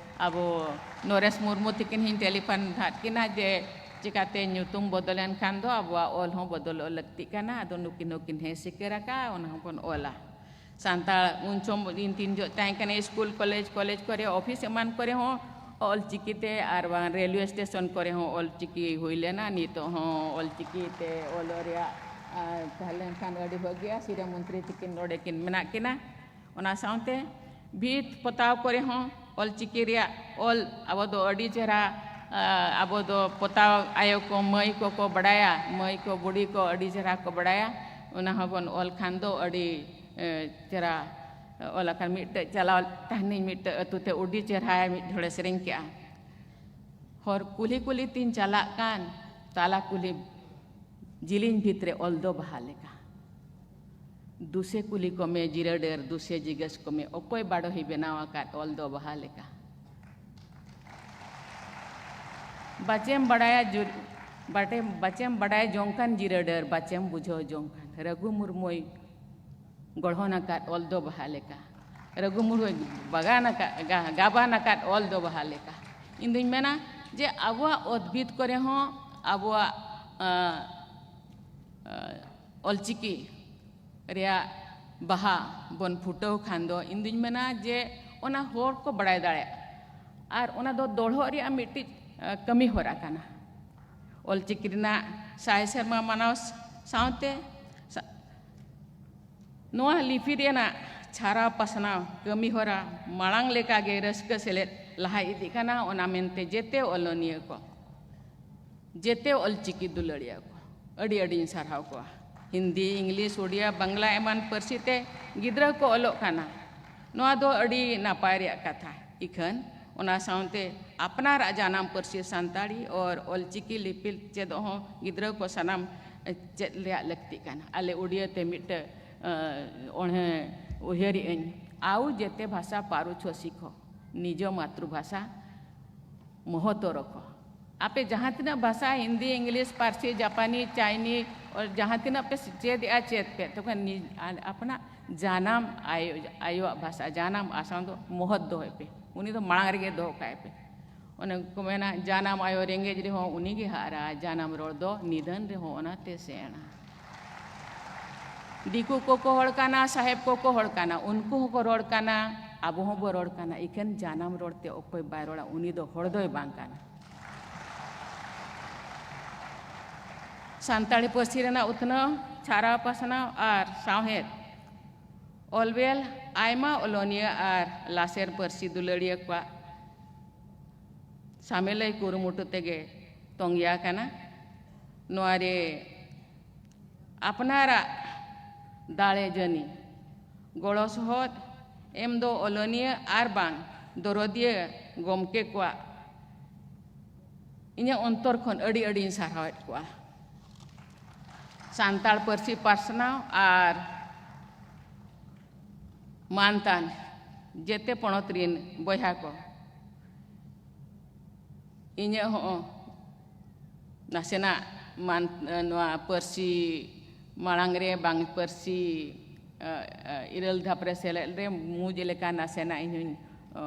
ᱟᱵᱚ ᱱᱚᱨᱮᱥ ᱢᱩᱨᱢᱩ ᱛᱤᱠᱤᱱ ᱦᱚᱸᱧ ᱴᱮᱞᱤᱯᱷᱳᱱ ᱟᱫ ᱠᱤᱱᱟ ᱡᱮ ᱪᱤᱠᱟᱛᱮ ᱧᱩᱛᱩᱢ ᱵᱚᱫᱚᱞᱮᱱ ᱠᱷᱟᱱ ᱫᱚ ᱟᱵᱚᱣᱟᱜ ᱚᱞ ᱦᱚᱸ ᱵᱚᱫᱚᱞᱚᱜ ᱞᱟᱹᱠᱛᱤᱜ ᱠᱟᱱᱟ᱾ ᱟᱫᱚ ᱱᱩᱠᱤᱱ ᱦᱚᱸᱠᱤᱱ ᱦᱮᱸ ᱥᱤᱠᱟᱹᱨ ᱟᱠᱟᱫᱼᱟ, ᱚᱱᱟ ᱦᱚᱸᱵᱚᱱ ᱚᱞᱟ᱾ ᱥᱟᱱᱛᱟᱲ ᱩᱱ ᱥᱚᱢᱚᱭ ᱤᱧ ᱛᱤᱱ ᱡᱚᱦᱚᱜ ᱛᱟᱦᱮᱸ ᱠᱟᱱᱟ ᱥᱠᱩᱞ, ᱠᱚᱞᱮᱡᱽ, ᱠᱚᱞᱮᱡᱽ ᱠᱚᱨᱮ, ᱚᱯᱷᱤᱥ ᱮᱢᱟᱱ ᱠᱚᱨᱮ ᱦᱚᱸ ᱚᱞᱪᱤᱠᱤ ᱛᱮ, ᱟᱨ ᱵᱟᱝ ᱨᱮᱞᱣᱮ ᱥᱴᱮᱥᱚᱱ ᱠᱚᱨᱮ ᱦᱚᱸ ᱚᱞᱪᱤᱠᱤ ᱦᱩᱭ ᱞᱮᱱᱟ᱾ ᱱᱤᱛᱚᱜ ᱦᱚᱸ ᱚᱞᱪᱤᱠᱤ ᱛᱮ ᱚᱞᱚᱜ ᱨᱮᱭᱟᱜ, ᱟᱨ ᱛᱟᱦᱮᱸ ᱞᱮᱱᱠᱷᱟᱱ ᱟᱹᱰᱤ ᱵᱷᱟᱹᱜᱤᱜᱼᱟ᱾ ᱥᱤᱨᱟᱹ ᱢᱚᱱᱛᱨᱤ ᱛᱤᱠᱤᱱ ᱱᱚᱰᱮ ᱠᱤᱱ ᱢᱮᱱᱟᱜ ᱠᱤᱱᱟ᱾ ᱚᱱᱟ ᱥᱟᱶᱛᱮ ᱵᱷᱤᱛ ᱯᱚᱛᱟᱣ ᱠᱚᱨᱮ ᱦᱚᱸ ᱚᱞᱪᱤᱠᱤ ᱨᱮᱭᱟᱜ ᱚᱞ ᱟᱵᱚ ᱫᱚ ᱟᱹᱰᱤ ᱪᱮᱦᱨᱟ, ᱟ, ᱟᱵᱚ ᱫᱚ ᱯᱚᱛᱟᱣ ᱟᱭᱳ ᱠᱚ, ᱢᱟᱹᱭ ᱠᱚᱠᱚ ᱵᱟᱲᱟᱭᱟ, ᱢᱟᱹᱭ ᱠᱚ, ᱵᱩᱰᱷᱤ ᱠᱚ ᱟᱹᱰᱤ ᱪᱮᱦᱨᱟ ᱠᱚ ᱵᱟᱲᱟᱭᱟ᱾ ᱚᱱᱟ ᱦᱚᱸᱵᱚᱱ ᱚᱞ ᱠᱷᱟᱱ ᱫᱚ ᱟᱹᱰᱤ, ᱮ, ᱪᱮᱦᱨᱟ ᱚᱞ ᱟᱠᱟᱱ᱾ ᱢᱤᱫᱴᱮᱡ ᱪᱟᱞᱟᱣ ᱛᱟᱦᱮᱱᱤᱧ ᱢᱤᱫᱴᱮᱡ ᱟᱹᱛᱩ ᱛᱮ, ᱟᱹᱰᱤ ᱪᱮᱦᱨᱟ ᱢᱤᱫ ᱦᱚᱲᱮ ᱥᱮᱨᱮᱧ ᱠᱮᱜᱼᱟ, "ᱦᱚᱨ ᱠᱩᱞᱦᱤ ᱠᱩᱞᱦᱤ ᱛᱤᱧ ᱪᱟᱞᱟᱜ ᱠᱟᱱ, ᱛᱟᱞᱟ ᱠᱩᱞᱦᱤ ᱡᱤᱞᱤᱧ ᱵᱷᱤᱛ ᱨᱮ ᱚᱞ ᱫᱚ ᱵᱟᱦᱟ ᱞᱮᱠᱟ᱾ ᱫᱩᱥᱮ ᱠᱩᱞᱤ ᱠᱚᱢᱮ ᱡᱤᱨᱟᱹ ᱰᱟᱹᱨ, ᱫᱩᱥᱮ ᱡᱤᱜᱟᱹᱥ ᱠᱚᱢᱮ ᱚᱠᱚᱭ ᱵᱟᱰᱚᱦᱤ ᱵᱮᱱᱟᱣ ᱟᱠᱟᱫ ᱚᱞ ᱫᱚ ᱵᱟᱦᱟ ᱞᱮᱠᱟ᱾ ᱵᱟᱪᱮᱢ ᱵᱟᱲᱟᱭᱟ ᱡᱩᱨ-, ᱵᱟᱴᱮ-, ᱵᱟᱪᱮᱢ ᱵᱟᱰᱟᱭ ᱡᱚᱝ ᱠᱟᱱ ᱡᱤᱨᱟᱹ ᱰᱟᱹᱨ, ᱵᱟᱪᱮᱢ ᱵᱩᱡᱷᱟᱹᱣ ᱡᱚᱝ ᱠᱟᱱ ᱨᱟᱹᱜᱷᱩ ᱢᱩᱨᱢᱩᱭ ᱜᱚᱲᱦᱚᱱ ᱟᱠᱟᱫ ᱚᱞ ᱫᱚ ᱵᱟᱦᱟ ᱞᱮᱠᱟ, ᱨᱟᱹᱜᱷᱩ ᱢᱩᱨᱢᱩᱭ ᱵᱟᱜᱟᱱ ᱟᱠᱟᱫ, ᱜᱟ-, ᱜᱟᱵᱟᱱ ᱟᱠᱟᱫ ᱚᱞ ᱫᱚ ᱵᱟᱦᱟ ᱞᱮᱠᱟ᱾" ᱤᱧ ᱫᱩᱧ ᱢᱮᱱᱟ ᱡᱮ ᱟᱵᱚᱣᱟᱜ ᱚᱛ ᱵᱷᱤᱛ ᱠᱚᱨᱮ ᱦᱚᱸ ᱟᱵᱚᱣᱟᱜ, ᱟᱸ, ᱟᱸ, ᱚᱞᱪᱤᱠᱤ ᱨᱮᱭᱟᱜ ᱵᱟᱦᱟ ᱵᱚᱱ ᱯᱷᱩᱴᱟᱹᱣ ᱠᱷᱟᱱ ᱫᱚ, ᱤᱧ ᱫᱩᱧ ᱢᱮᱱᱟ ᱡᱮ ᱚᱱᱟ ᱦᱚᱲ ᱠᱚ ᱵᱟᱲᱟᱭ ᱫᱟᱲᱮᱭᱟᱜᱼᱟ᱾ ᱟᱨ ᱚᱱᱟ ᱫᱚ ᱫᱚᱲᱦᱚᱜ ᱨᱮᱭᱟᱜ ᱢᱤᱫᱴᱤᱡ, ᱟᱸ, ᱠᱟᱹᱢᱤ ᱦᱚᱨᱟ ᱠᱟᱱᱟ᱾ ᱚᱞᱪᱤᱠᱤ ᱨᱮᱱᱟᱜ ᱥᱟᱭ ᱥᱮᱨᱢᱟ ᱢᱟᱱᱟᱣ ᱥᱟᱶᱛᱮ ᱥᱟ- ᱱᱚᱣᱟ ᱞᱤᱯᱤ ᱨᱮᱱᱟᱜ ᱪᱷᱟᱨᱟᱣ ᱯᱟᱥᱱᱟᱣ ᱠᱟᱹᱢᱤ ᱦᱚᱨᱟ ᱢᱟᱲᱟᱝ ᱞᱮᱠᱟᱜᱮ ᱨᱟᱹᱥᱠᱟᱹ ᱥᱮᱞᱮᱫ ᱞᱟᱦᱟ ᱤᱫᱤᱜ ᱠᱟᱱᱟ᱾ ᱚᱱᱟ ᱢᱮᱱᱛᱮ ᱡᱮᱛᱮ ᱚᱞᱚᱱᱤᱭᱟᱹ ᱠᱚ, ᱡᱮᱛᱮ ᱚᱞᱪᱤᱠᱤ ᱫᱩᱞᱟᱹᱲᱤᱭᱟᱹ ᱠᱚ ᱟᱹᱰᱤ ᱟᱹᱰᱤᱧ ᱥᱟᱨᱦᱟᱣ ᱠᱚᱣᱟ᱾ ᱦᱤᱱᱫᱤ, ᱤᱝᱞᱤᱥ, ᱩᱰᱤᱭᱟ, ᱵᱟᱝᱞᱟ ᱮᱢᱟᱱ ᱯᱟᱹᱨᱥᱤ ᱛᱮ ᱜᱤᱫᱽᱨᱟᱹ ᱠᱚ ᱚᱞᱚᱜ ᱠᱟᱱᱟ, ᱱᱚᱣᱟ ᱫᱚ ᱟᱹᱰᱤ ᱱᱟᱯᱟᱭ ᱨᱮᱭᱟᱜ ᱠᱟᱛᱷᱟ᱾ ᱤᱠᱷᱟᱹᱱ ᱚᱱᱟ ᱥᱟᱶᱛᱮ ᱟᱯᱱᱟᱨᱟᱜ ᱡᱟᱱᱟᱢ ᱯᱟᱹᱨᱥᱤ ᱥᱟᱱᱛᱟᱲᱤ ᱟᱨ ᱚᱞᱪᱤᱠᱤ ᱞᱤᱯᱤ ᱪᱮᱫᱚᱜ ᱦᱚᱸ ᱜᱤᱫᱽᱨᱟᱹ ᱠᱚ ᱥᱟᱱᱟᱢ ᱪᱮᱫ ᱨᱮᱭᱟᱜ ᱞᱟᱹᱠᱛᱤᱜ ᱠᱟᱱᱟ᱾ ᱟᱞᱮ ᱩᱰᱤᱭᱟᱹ ᱛᱮ ᱢᱤᱫᱴᱟᱹ ᱚᱬᱦᱮ ᱩᱭᱦᱟᱹᱨᱮᱜ ᱟᱹᱧ, ᱟᱣ ᱡᱮᱛᱮ ᱵᱷᱟᱥᱟ ᱯᱟᱹᱨᱩ ᱪᱷᱚ ᱥᱤᱠᱷᱚ, ᱱᱤᱡᱚ ᱢᱟᱛᱨᱩᱵᱷᱟᱥᱟ ᱢᱚᱦᱚᱛᱚ ᱨᱚᱠᱷᱚ᱾ ᱟᱯᱮ ᱡᱟᱦᱟᱸ ᱛᱤᱱᱟᱹᱜ ᱵᱷᱟᱥᱟ, ᱦᱤᱱᱫᱤ, ᱤᱝᱞᱤᱥ, ᱯᱟᱹᱨᱥᱤ, ᱡᱟᱯᱟᱱᱤ, ᱪᱟᱭᱱᱤ, ᱚᱨ ᱡᱟᱦᱟᱸ ᱛᱤᱱᱟᱹᱜ ᱯᱮ ᱪᱮᱫ ᱮᱜᱼᱟ, ᱪᱮᱫ ᱯᱮ, ᱛᱚᱠᱷᱚᱱ ᱱᱤᱡ- ᱟᱨ ᱟᱯᱱᱟᱜ ᱡᱟᱱᱟᱢ ᱟᱭᱳ, ᱟᱭᱳᱣᱟᱜ ᱵᱷᱟᱥᱟ, ᱡᱟᱱᱟᱢ ᱟᱲᱟᱝ ᱫᱚ ᱢᱚᱦᱚᱛ ᱫᱚᱦᱚᱭ ᱯᱮ᱾ ᱩᱱᱤ ᱫᱚ ᱢᱟᱲᱟᱝ ᱨᱮᱜᱮ ᱫᱚᱦᱚ ᱠᱟᱭ ᱯᱮ᱾ ᱚᱱᱮ ᱠᱚ ᱢᱮᱱᱟ, ᱡᱟᱱᱟᱢ ᱟᱭᱳ ᱨᱮᱸᱜᱮᱡ ᱨᱮᱦᱚᱸ ᱩᱱᱤ ᱜᱮ ᱦᱟᱨᱟ, ᱡᱟᱱᱟᱢ ᱨᱚᱲ ᱫᱚ ᱱᱤᱫᱷᱟᱹᱱ ᱨᱮᱦᱚᱸ ᱚᱱᱟᱛᱮ ᱥᱮᱬᱟ᱾ ᱫᱤᱠᱩ ᱠᱚᱠᱚ ᱦᱚᱲ ᱠᱟᱱᱟ, ᱥᱟᱦᱮᱵ ᱠᱚᱠᱚ ᱦᱚᱲ ᱠᱟᱱᱟ, ᱩᱱᱠᱩ ᱦᱚᱸᱠᱚ ᱨᱚᱲ ᱠᱟᱱᱟ, ᱟᱵᱚ ᱦᱚᱸᱵᱚ ᱨᱚᱲ ᱠᱟᱱᱟ᱾ ᱤᱠᱷᱟᱹᱱ ᱡᱟᱱᱟᱢ ᱨᱚᱲ ᱛᱮ ᱚᱠᱚᱭ ᱵᱟᱭ ᱨᱚᱲᱟ, ᱩᱱᱤ ᱫᱚ ᱦᱚᱲ ᱫᱚᱭ ᱵᱟᱝ ᱠᱟᱱᱟ᱾ ᱥᱟᱱᱛᱟᱲᱤ ᱯᱟᱹᱨᱥᱤ ᱨᱮᱱᱟᱜ ᱩᱛᱱᱟᱹᱣ, ᱪᱷᱟᱨᱟᱣ ᱯᱟᱥᱱᱟᱣ ᱟᱨ ᱥᱟᱶᱦᱮᱫ, ᱚᱞᱵᱮᱞ, ᱟᱭᱢᱟ ᱚᱞᱚᱱᱤᱭᱟᱹ ᱟᱨ ᱞᱟᱥᱮᱨ ᱯᱟᱹᱨᱥᱤ ᱫᱩᱞᱟᱹᱲᱤᱭᱟᱹ ᱠᱚᱣᱟᱜ ᱥᱟᱢᱮᱞᱟᱹᱭ ᱠᱩᱨᱩᱢᱩᱴᱩ ᱛᱮᱜᱮ ᱛᱚᱝᱜᱮ ᱟᱠᱟᱱᱟ᱾ ᱱᱚᱣᱟ ᱨᱮ ᱟᱯᱱᱟᱨᱟᱜ ᱫᱟᱲᱮ ᱡᱟᱹᱱᱤ ᱜᱚᱲᱚ ᱥᱚᱦᱚᱫ ᱮᱢ ᱫᱚ ᱚᱞᱚᱱᱤᱭᱟᱹ ᱟᱨ ᱵᱟᱝ ᱫᱚᱨᱚᱫᱤᱭᱟᱹ ᱜᱚᱢᱠᱮ ᱠᱚᱣᱟᱜ ᱤᱧᱟᱹᱜ ᱚᱱᱛᱚᱨ ᱠᱷᱚᱱ ᱟᱹᱰᱤ ᱟᱹᱰᱤᱧ ᱥᱟᱨᱦᱟᱣᱮᱫ ᱠᱚᱣᱟ᱾ ᱥᱟᱱᱛᱟᱲ ᱯᱟᱹᱨᱥᱤ ᱯᱟᱥᱱᱟᱣ ᱟᱨ ᱢᱟᱱᱛᱟᱱ ᱡᱮᱛᱮ ᱯᱚᱱᱚᱛ ᱨᱤᱱ ᱵᱚᱭᱦᱟ ᱠᱚ, ᱤᱧᱟᱹᱜ ᱦᱚᱸ ᱱᱟᱥᱮᱱᱟᱜ ᱢᱟᱱ-, ᱱᱚᱣᱟ ᱯᱟᱹᱨᱥᱤ ᱢᱟᱲᱟᱝ ᱨᱮ ᱵᱟᱝ ᱯᱟᱹᱨᱥᱤ, ᱮ, ᱮ, ᱤᱨᱟᱹᱞ ᱫᱷᱟᱯ ᱨᱮ ᱥᱮᱞᱮᱫ ᱨᱮ ᱢᱩᱡᱽ ᱞᱮᱠᱟ ᱱᱟᱥᱮᱱᱟᱜ ᱤᱧ ᱦᱚᱸᱧ, ᱚ,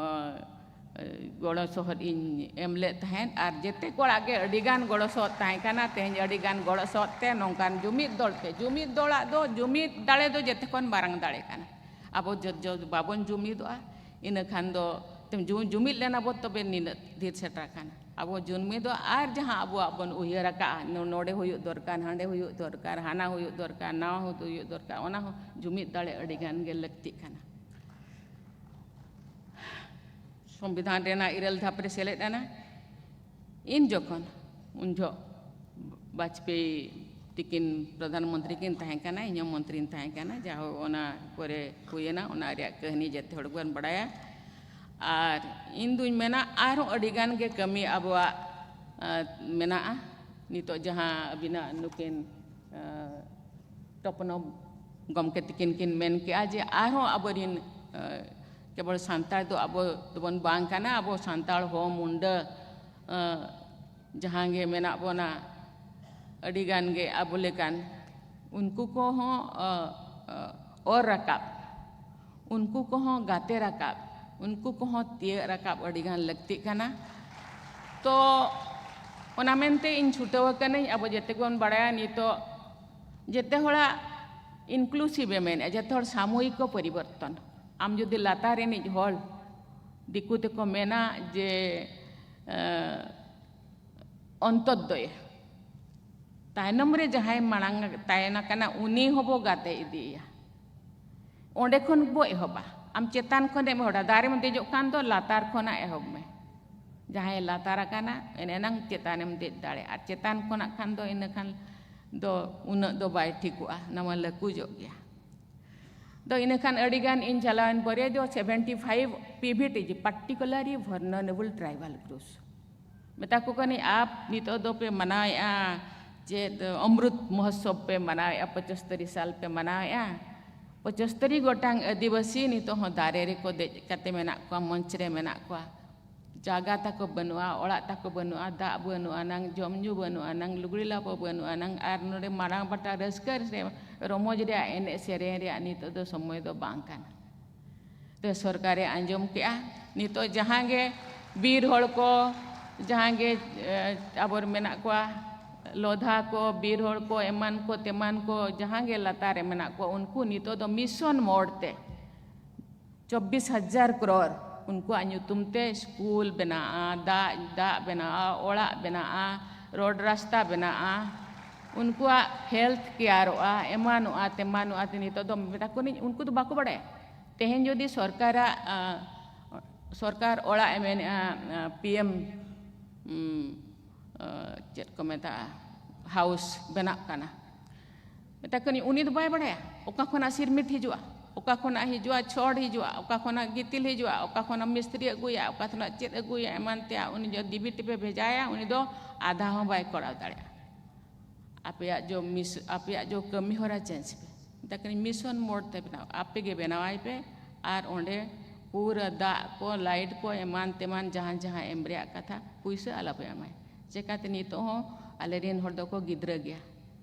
ᱮ, ᱜᱚᱲᱚ ᱥᱚᱦᱚᱫ ᱤᱧ ᱮᱢ ᱞᱮᱫ ᱛᱟᱦᱮᱸᱫ᱾ ᱟᱨ ᱡᱮᱛᱮ ᱠᱚᱲᱟ ᱜᱮ ᱟᱹᱰᱤ ᱜᱟᱱ ᱜᱚᱲᱚ ᱥᱚᱦᱚᱫ ᱛᱟᱦᱮᱸ ᱠᱟᱱᱟ᱾ ᱛᱮᱦᱮᱧ ᱟᱹᱰᱤ ᱜᱟᱱ ᱜᱚᱲᱚ ᱥᱚᱦᱚᱫ ᱛᱮ ᱱᱚᱝᱠᱟᱱ ᱡᱩᱢᱤᱫ ᱫᱚᱞ ᱛᱮ, ᱡᱩᱢᱤᱫ ᱫᱚᱞᱟᱜ ᱫᱚ ᱡᱩᱢᱤᱫ ᱫᱟᱲᱮ ᱫᱚ ᱡᱮᱛᱮ ᱠᱷᱚᱱ ᱢᱟᱨᱟᱝ ᱫᱟᱲᱮ ᱠᱟᱱᱟ᱾ ᱟᱵᱚ ᱡᱚ-, ᱡᱚ-, ᱵᱟᱵᱚᱱ ᱡᱩᱢᱤᱫᱚᱜᱼᱟ, ᱤᱱᱟᱹ ᱠᱷᱟᱱ ᱫᱚ ᱛᱮᱢ ᱡᱩ-, ᱡᱩᱢᱤᱫ ᱞᱮᱱᱟ ᱵᱚ, ᱛᱚᱵᱮ ᱱᱤᱱᱟᱹᱜ ᱰᱷᱮᱨ ᱥᱮᱴᱮᱨ ᱟᱠᱟᱱᱟ᱾ ᱟᱵᱚ ᱡᱩᱢᱤᱫᱚᱜ ᱟᱨ ᱡᱟᱦᱟᱸ ᱟᱵᱚᱣᱟᱜ ᱵᱚᱱ ᱩᱭᱦᱟᱹᱨ ᱟᱠᱟᱫᱼᱟ, ᱱᱚ-, ᱱᱚᱰᱮ ᱦᱩᱭᱩᱜ ᱫᱚᱨᱠᱟᱨ, ᱦᱟᱸᱰᱮ ᱦᱩᱭᱩᱜ ᱫᱚᱨᱠᱟᱨ, ᱦᱟᱱᱟ ᱦᱩᱭᱩᱜ ᱫᱚᱨᱠᱟᱨ, ᱱᱟᱣᱟ ᱦᱩᱭᱩᱜ ᱫᱚᱨᱠᱟᱨ, ᱚᱱᱟ ᱦᱚᱸ ᱡᱩᱢᱤᱫ ᱫᱟᱲᱮ ᱟᱹᱰᱤ ᱜᱟᱱ ᱜᱮ ᱞᱟᱹᱠᱛᱤᱜ ᱠᱟᱱᱟ᱾ ᱥᱚᱝᱵᱤᱫᱷᱟᱱ ᱨᱮᱱᱟᱜ ᱤᱨᱟᱹᱞ ᱫᱷᱟᱯ ᱨᱮ ᱥᱮᱞᱮᱫ ᱮᱱᱟ᱾ ᱤᱱ ᱡᱚᱠᱷᱚᱱ, ᱩᱱ ᱡᱚᱦᱚᱜ ᱵᱟᱡᱽᱯᱮᱭᱤ ᱛᱤᱠᱤᱱ ᱯᱨᱚᱫᱷᱟᱱ ᱢᱚᱱᱛᱨᱤ ᱠᱤᱱ ᱛᱟᱦᱮᱸ ᱠᱟᱱᱟ, ᱤᱧ ᱦᱚᱸ ᱢᱚᱱᱛᱨᱤᱧ ᱛᱟᱦᱮᱸ ᱠᱟᱱᱟ᱾ ᱡᱟᱦᱳ, ᱚᱱᱟ ᱯᱚᱨᱮ ᱦᱩᱭᱮᱱᱟ, ᱚᱱᱟ ᱨᱮᱭᱟᱜ ᱠᱟᱹᱦᱱᱤ ᱡᱮᱛᱮ ᱦᱚᱲ ᱜᱮᱵᱚᱱ ᱵᱟᱲᱟᱭᱟ᱾ ᱟᱨ ᱤᱧ ᱫᱩᱧ ᱢᱮᱱᱟ, ᱟᱨᱦᱚᱸ ᱟᱹᱰᱤ ᱜᱟᱱ ᱜᱮ ᱠᱟᱹᱢᱤ ᱟᱵᱚᱣᱟᱜ, ᱟᱸ, ᱢᱮᱱᱟᱜᱼᱟ᱾ ᱱᱤᱛᱚᱜ ᱡᱟᱦᱟᱸ ᱟᱹᱵᱤᱱᱟᱜ ᱱᱩᱠᱤᱱ, ᱟᱸ, ᱛᱚᱯᱚᱱᱚᱵ ᱜᱚᱢᱠᱮ ᱛᱤᱠᱤᱱ ᱠᱤᱱ ᱢᱮᱱ ᱠᱮᱜᱼᱟ ᱡᱮ ᱟᱨᱦᱚᱸ ᱟᱵᱚᱨᱤᱱ, ᱟᱸ, ᱠᱮᱵᱚᱞ ᱥᱟᱱᱛᱟᱲ ᱫᱚ ᱟᱵᱚ ᱫᱚᱵᱚᱱ ᱵᱟᱝ ᱠᱟᱱᱟ, ᱟᱵᱚ ᱥᱟᱱᱛᱟᱲ, ᱦᱳ, ᱢᱩᱱᱰᱟᱹ, ᱟᱸ, ᱡᱟᱦᱟᱸ ᱜᱮ ᱢᱮᱱᱟᱜ ᱵᱚᱱᱟ, ᱟᱹᱰᱤ ᱜᱟᱱ ᱜᱮ ᱟᱵᱚ ᱞᱮᱠᱟᱱ, ᱩᱱᱠᱩ ᱠᱚᱦᱚᱸ, ᱟᱸ, ᱟᱸ, ᱚᱨ ᱨᱟᱠᱟᱵ, ᱩᱱᱠᱩ ᱠᱚᱦᱚᱸ ᱜᱟᱛᱮ ᱨᱟᱠᱟᱵ, ᱩᱱᱠᱩ ᱠᱚᱦᱚᱸ ᱛᱤᱭᱟᱹᱜ ᱨᱟᱠᱟᱵ ᱟᱹᱰᱤ ᱜᱟᱱ ᱞᱟᱹᱠᱛᱤᱜ ᱠᱟᱱᱟ᱾ ᱛᱚ, ᱚᱱᱟ ᱢᱮᱱᱛᱮ ᱤᱧ ᱪᱷᱩᱴᱟᱹᱣ ᱟᱠᱟᱱᱟᱹᱧ᱾ ᱟᱵᱚ ᱡᱮᱛᱮ ᱵᱚᱱ ᱵᱟᱲᱟᱭᱟ, ᱱᱤᱛᱚᱜ ᱡᱮᱛᱮ ᱦᱚᱲᱟᱜ inclusive ᱮ ᱢᱮᱱᱮᱫᱼᱟ, ᱡᱮᱛᱮ ᱦᱚᱲ ᱥᱟᱢᱚᱭᱤᱠ ᱠᱚ ᱯᱚᱨᱤᱵᱚᱨᱛᱚᱱ᱾ ᱟᱢ ᱡᱩᱫᱤ ᱞᱟᱛᱟᱨ ᱨᱤᱱᱤᱡ ᱦᱚᱲ, ᱫᱤᱠᱩ ᱛᱮᱠᱚ ᱢᱮᱱᱟ ᱡᱮ, ᱮᱸ, ᱚᱱᱛᱚᱫᱽᱫᱚᱭ, ᱛᱟᱭᱱᱚᱢ ᱨᱮ ᱡᱟᱦᱟᱸᱭ ᱢᱟᱲᱟᱝ ᱛᱟᱦᱮᱱ ᱠᱟᱱᱟ, ᱩᱱᱤ ᱦᱚᱸᱵᱚ ᱜᱟᱛᱮ ᱤᱫᱤᱭᱮᱭᱟ᱾ ᱚᱸᱰᱮ ᱠᱷᱚᱱ ᱵᱚ ᱮᱦᱚᱵᱟ᱾ ᱟᱢ ᱪᱮᱛᱟᱱ ᱠᱷᱚᱱᱮᱢ ᱮᱦᱚᱵᱟ, ᱫᱟᱨᱮᱢ ᱫᱮᱡᱚᱜ ᱠᱷᱟᱱ ᱫᱚ ᱞᱟᱛᱟᱨ ᱠᱷᱚᱱᱟᱜ ᱮᱦᱚᱵ ᱢᱮ᱾ ᱡᱟᱦᱟᱸᱭ ᱞᱟᱛᱟᱨ ᱟᱠᱟᱱᱟ, ᱮᱱ ᱮᱱᱟᱝ ᱪᱮᱛᱟᱱᱮᱢ ᱫᱮᱡ ᱫᱟᱲᱮᱭᱟᱜᱼᱟ᱾ ᱟᱨ ᱪᱮᱛᱟᱱ ᱠᱷᱚᱱᱟᱜ ᱠᱷᱟᱱ ᱫᱚ ᱤᱱᱟᱹ ᱠᱷᱟᱱ ᱫᱚ ᱩᱱᱟᱹᱜ ᱫᱚ ᱵᱟᱭ ᱴᱷᱤᱠᱚᱜᱼᱟ, ᱱᱚᱣᱟ ᱞᱟᱹᱠᱩᱡᱚᱜ ᱜᱮᱭᱟ᱾ ᱫᱚ ᱤᱱᱟᱹ ᱠᱷᱟᱱ ᱟᱹᱰᱤ ᱜᱟᱱ ᱤᱧ ᱪᱟᱞᱟᱣᱮᱱ ᱯᱚᱨᱮ ᱫᱚ seventy five P V T G, particularly vulnerable tribal groups, ᱢᱮᱛᱟ ᱠᱚ ᱠᱟᱹᱱᱟᱹᱧ, ᱟᱯ ᱱᱤᱛᱚᱜ ᱫᱚᱯᱮ ᱢᱟᱱᱟᱣᱮᱫᱼᱟ, ᱪᱮᱫ ᱚᱢᱨᱩᱛ ᱢᱚᱦᱳᱛᱥᱚᱵ ᱯᱮ ᱢᱟᱱᱟᱣᱮᱫᱼᱟ, ᱯᱚᱸᱪᱟᱥᱛᱚᱨᱤ ᱥᱟᱞ ᱯᱮ ᱢᱟᱱᱟᱣᱮᱫᱼᱟ, ᱯᱚᱸᱪᱟᱥᱛᱚᱨᱤ ᱜᱚᱴᱟᱝ ᱟᱹᱫᱤᱵᱟᱹᱥᱤ ᱱᱤᱛᱚᱜ ᱦᱚᱸ ᱫᱟᱨᱮ ᱨᱮᱠᱚ ᱫᱮᱡ ᱠᱟᱛᱮ ᱢᱮᱱᱟᱜ ᱠᱚᱣᱟ, ᱢᱚᱧᱪ ᱨᱮ ᱢᱮᱱᱟᱜ ᱠᱚᱣᱟ᱾ ᱡᱟᱭᱜᱟ ᱛᱟᱠᱚ ᱵᱟᱹᱱᱩᱜᱼᱟ, ᱚᱲᱟᱜ ᱛᱟᱠᱚ ᱵᱟᱹᱱᱩᱜᱼᱟ, ᱫᱟᱜ ᱵᱟᱹᱱᱩᱜ ᱟᱱᱟᱝ, ᱡᱚᱢ ᱧᱩ ᱵᱟᱹᱱᱩᱜ ᱟᱱᱟᱝ, ᱞᱩᱜᱽᱲᱤ ᱞᱟᱯᱚ ᱵᱟᱹᱱᱩᱜ ᱟᱱᱟᱝ, ᱟᱨ ᱱᱚᱰᱮ ᱢᱟᱨᱟᱝ ᱯᱟᱛᱟ ᱨᱟᱹᱥᱠᱟᱹ ᱨᱮ ᱨᱚᱢᱚᱡᱽ ᱨᱮᱭᱟᱜ, ᱮᱱᱮᱡ ᱥᱮᱨᱮᱧ ᱨᱮᱭᱟᱜ ᱱᱤᱛᱚᱜ ᱫᱚ ᱥᱚᱢᱚᱭ ᱫᱚ ᱵᱟᱝ ᱠᱟᱱᱟ᱾ ᱛᱮ ᱥᱚᱨᱠᱟᱨᱮ ᱟᱸᱡᱚᱢ ᱠᱮᱜᱼᱟ᱾ ᱱᱤᱛᱚᱜ ᱡᱟᱦᱟᱸ ᱜᱮ ᱵᱤᱨ ᱦᱚᱲ ᱠᱚ, ᱡᱟᱦᱟᱸ ᱜᱮ, ᱮ, ᱟᱵᱚᱨᱮ ᱢᱮᱱᱟᱜ ᱠᱚᱣᱟ, ᱞᱚᱫᱷᱟ ᱠᱚ, ᱵᱤᱨ ᱦᱚᱲ ᱠᱚ, ᱮᱢᱟᱱ ᱠᱚ ᱛᱮᱢᱟᱱ ᱠᱚ, ᱡᱟᱦᱟᱸ ᱜᱮ ᱞᱟᱛᱟᱨ ᱨᱮ ᱢᱮᱱᱟᱜ ᱠᱚᱣᱟ, ᱩᱱᱠᱩ ᱱᱤᱛᱚᱜ ᱫᱚ mission mode ᱛᱮ ᱪᱚᱵᱵᱤᱥ ᱦᱟᱡᱟᱨ ᱠᱨᱳᱨ ᱩᱱᱠᱩᱣᱟᱜ ᱧᱩᱛᱩᱢ ᱛᱮ ᱥᱠᱩᱞ ᱵᱮᱱᱟᱜᱼᱟ, ᱫᱟᱜ, ᱫᱟᱜ ᱵᱮᱱᱟᱜᱼᱟ, ᱚᱲᱟᱜ ᱵᱮᱱᱟᱜᱼᱟ, ᱨᱳᱰ ᱨᱟᱥᱛᱟ ᱵᱮᱱᱟᱜᱼᱟ, ᱩᱱᱠᱩᱣᱟᱜ ᱦᱮᱞᱛᱷ ᱠᱮᱭᱟᱨᱚᱜᱼᱟ, ᱮᱢᱟᱱᱚᱜᱼᱟ, ᱛᱮᱢᱟᱱᱚᱜᱼᱟ᱾ ᱛᱮ ᱱᱤᱛᱚᱜ ᱫᱚ ᱢᱮᱛᱟ ᱠᱚᱣᱟᱧ, ᱩᱱᱠᱩ ᱫᱚ ᱵᱟᱠᱚ ᱵᱟᱲᱟᱭᱟ᱾ ᱛᱮᱦᱮᱧ ᱡᱩᱫᱤ ᱥᱚᱨᱠᱟᱨᱟᱜ, ᱟ, ᱥᱚᱨᱠᱟᱨ ᱚᱲᱟᱜ ᱮ ᱢᱮᱱᱮᱜᱼᱟ, ᱟ, ᱯᱤ ᱮᱢ, ᱩᱢ, ᱟ, ᱪᱮᱫ ᱠᱚ ᱢᱮᱛᱟᱜᱼᱟ, ᱦᱟᱣᱩᱥ ᱵᱮᱱᱟᱜ ᱠᱟᱱᱟ, ᱢᱮᱛᱟ ᱠᱚᱣᱟᱧ, ᱩᱱᱤ ᱫᱚ ᱵᱟᱭ ᱵᱟᱲᱟᱭᱟ ᱚᱠᱟ ᱠᱷᱚᱱᱟᱜ ᱥᱤᱨᱢᱤᱴ ᱦᱤᱡᱩᱜᱼᱟ, ᱚᱠᱟ ᱠᱷᱚᱱᱟᱜ ᱦᱤᱡᱩᱜᱼᱟ ᱪᱷᱚᱲ ᱦᱤᱡᱩᱜᱼᱟ, ᱚᱠᱟ ᱠᱷᱚᱱᱟᱜ ᱜᱤᱛᱤᱞ ᱦᱤᱡᱩᱜᱼᱟ, ᱚᱠᱟ ᱠᱷᱚᱱᱟᱜ ᱢᱤᱥᱛᱨᱤ ᱟᱹᱜᱩᱭᱟ, ᱚᱠᱟ ᱠᱷᱚᱱᱟᱜ ᱪᱮᱫ ᱟᱹᱜᱩᱭᱟ, ᱮᱢᱟᱱ ᱛᱮᱭᱟᱜ᱾ ᱩᱱᱤ ᱡᱚ ᱰᱤᱵᱤ ᱴᱤᱯᱮ ᱵᱷᱮᱡᱟᱭᱟ, ᱩᱱᱤ ᱫᱚ ᱟᱫᱷᱟ ᱦᱚᱸ ᱵᱟᱭ ᱠᱚᱨᱟᱣ ᱫᱟᱲᱮᱭᱟᱜᱼᱟ᱾ ᱟᱯᱮᱭᱟᱜ ᱡᱚ ᱢᱤᱥ-, ᱟᱯᱮᱭᱟᱜ ᱡᱚ ᱠᱟᱹᱢᱤ ᱦᱚᱨᱟ ᱪᱮᱧᱡᱽ ᱯᱮ, ᱢᱮᱛᱟ ᱠᱟᱹᱱᱟᱹᱧ ᱢᱤᱥᱚᱱ ᱢᱳᱰ ᱛᱮ ᱵᱮᱱᱟᱣ, ᱟᱯᱮ ᱜᱮ ᱵᱮᱱᱟᱣᱟᱭ ᱯᱮ᱾ ᱟᱨ ᱚᱸᱰᱮ ᱯᱩᱨᱟᱹ ᱫᱟᱜ ᱠᱚ, ᱞᱟᱭᱤᱴ ᱠᱚ, ᱮᱢᱟᱱ ᱛᱮᱢᱟᱱ ᱡᱟᱦᱟᱸ ᱡᱟᱦᱟᱸ ᱮᱢ ᱨᱮᱭᱟᱜ ᱠᱟᱛᱷᱟ, ᱯᱩᱭᱥᱟᱹ ᱟᱞᱚᱯᱮ ᱮᱢᱟᱭ᱾ ᱪᱮᱠᱟᱛᱮ ᱱᱤᱛᱚᱜ ᱦᱚᱸ ᱟᱞᱮ ᱨᱮᱱ ᱦᱚᱲ ᱫᱚᱠᱚ ᱜᱤᱫᱽᱨᱟᱹ ᱜᱮᱭᱟ᱾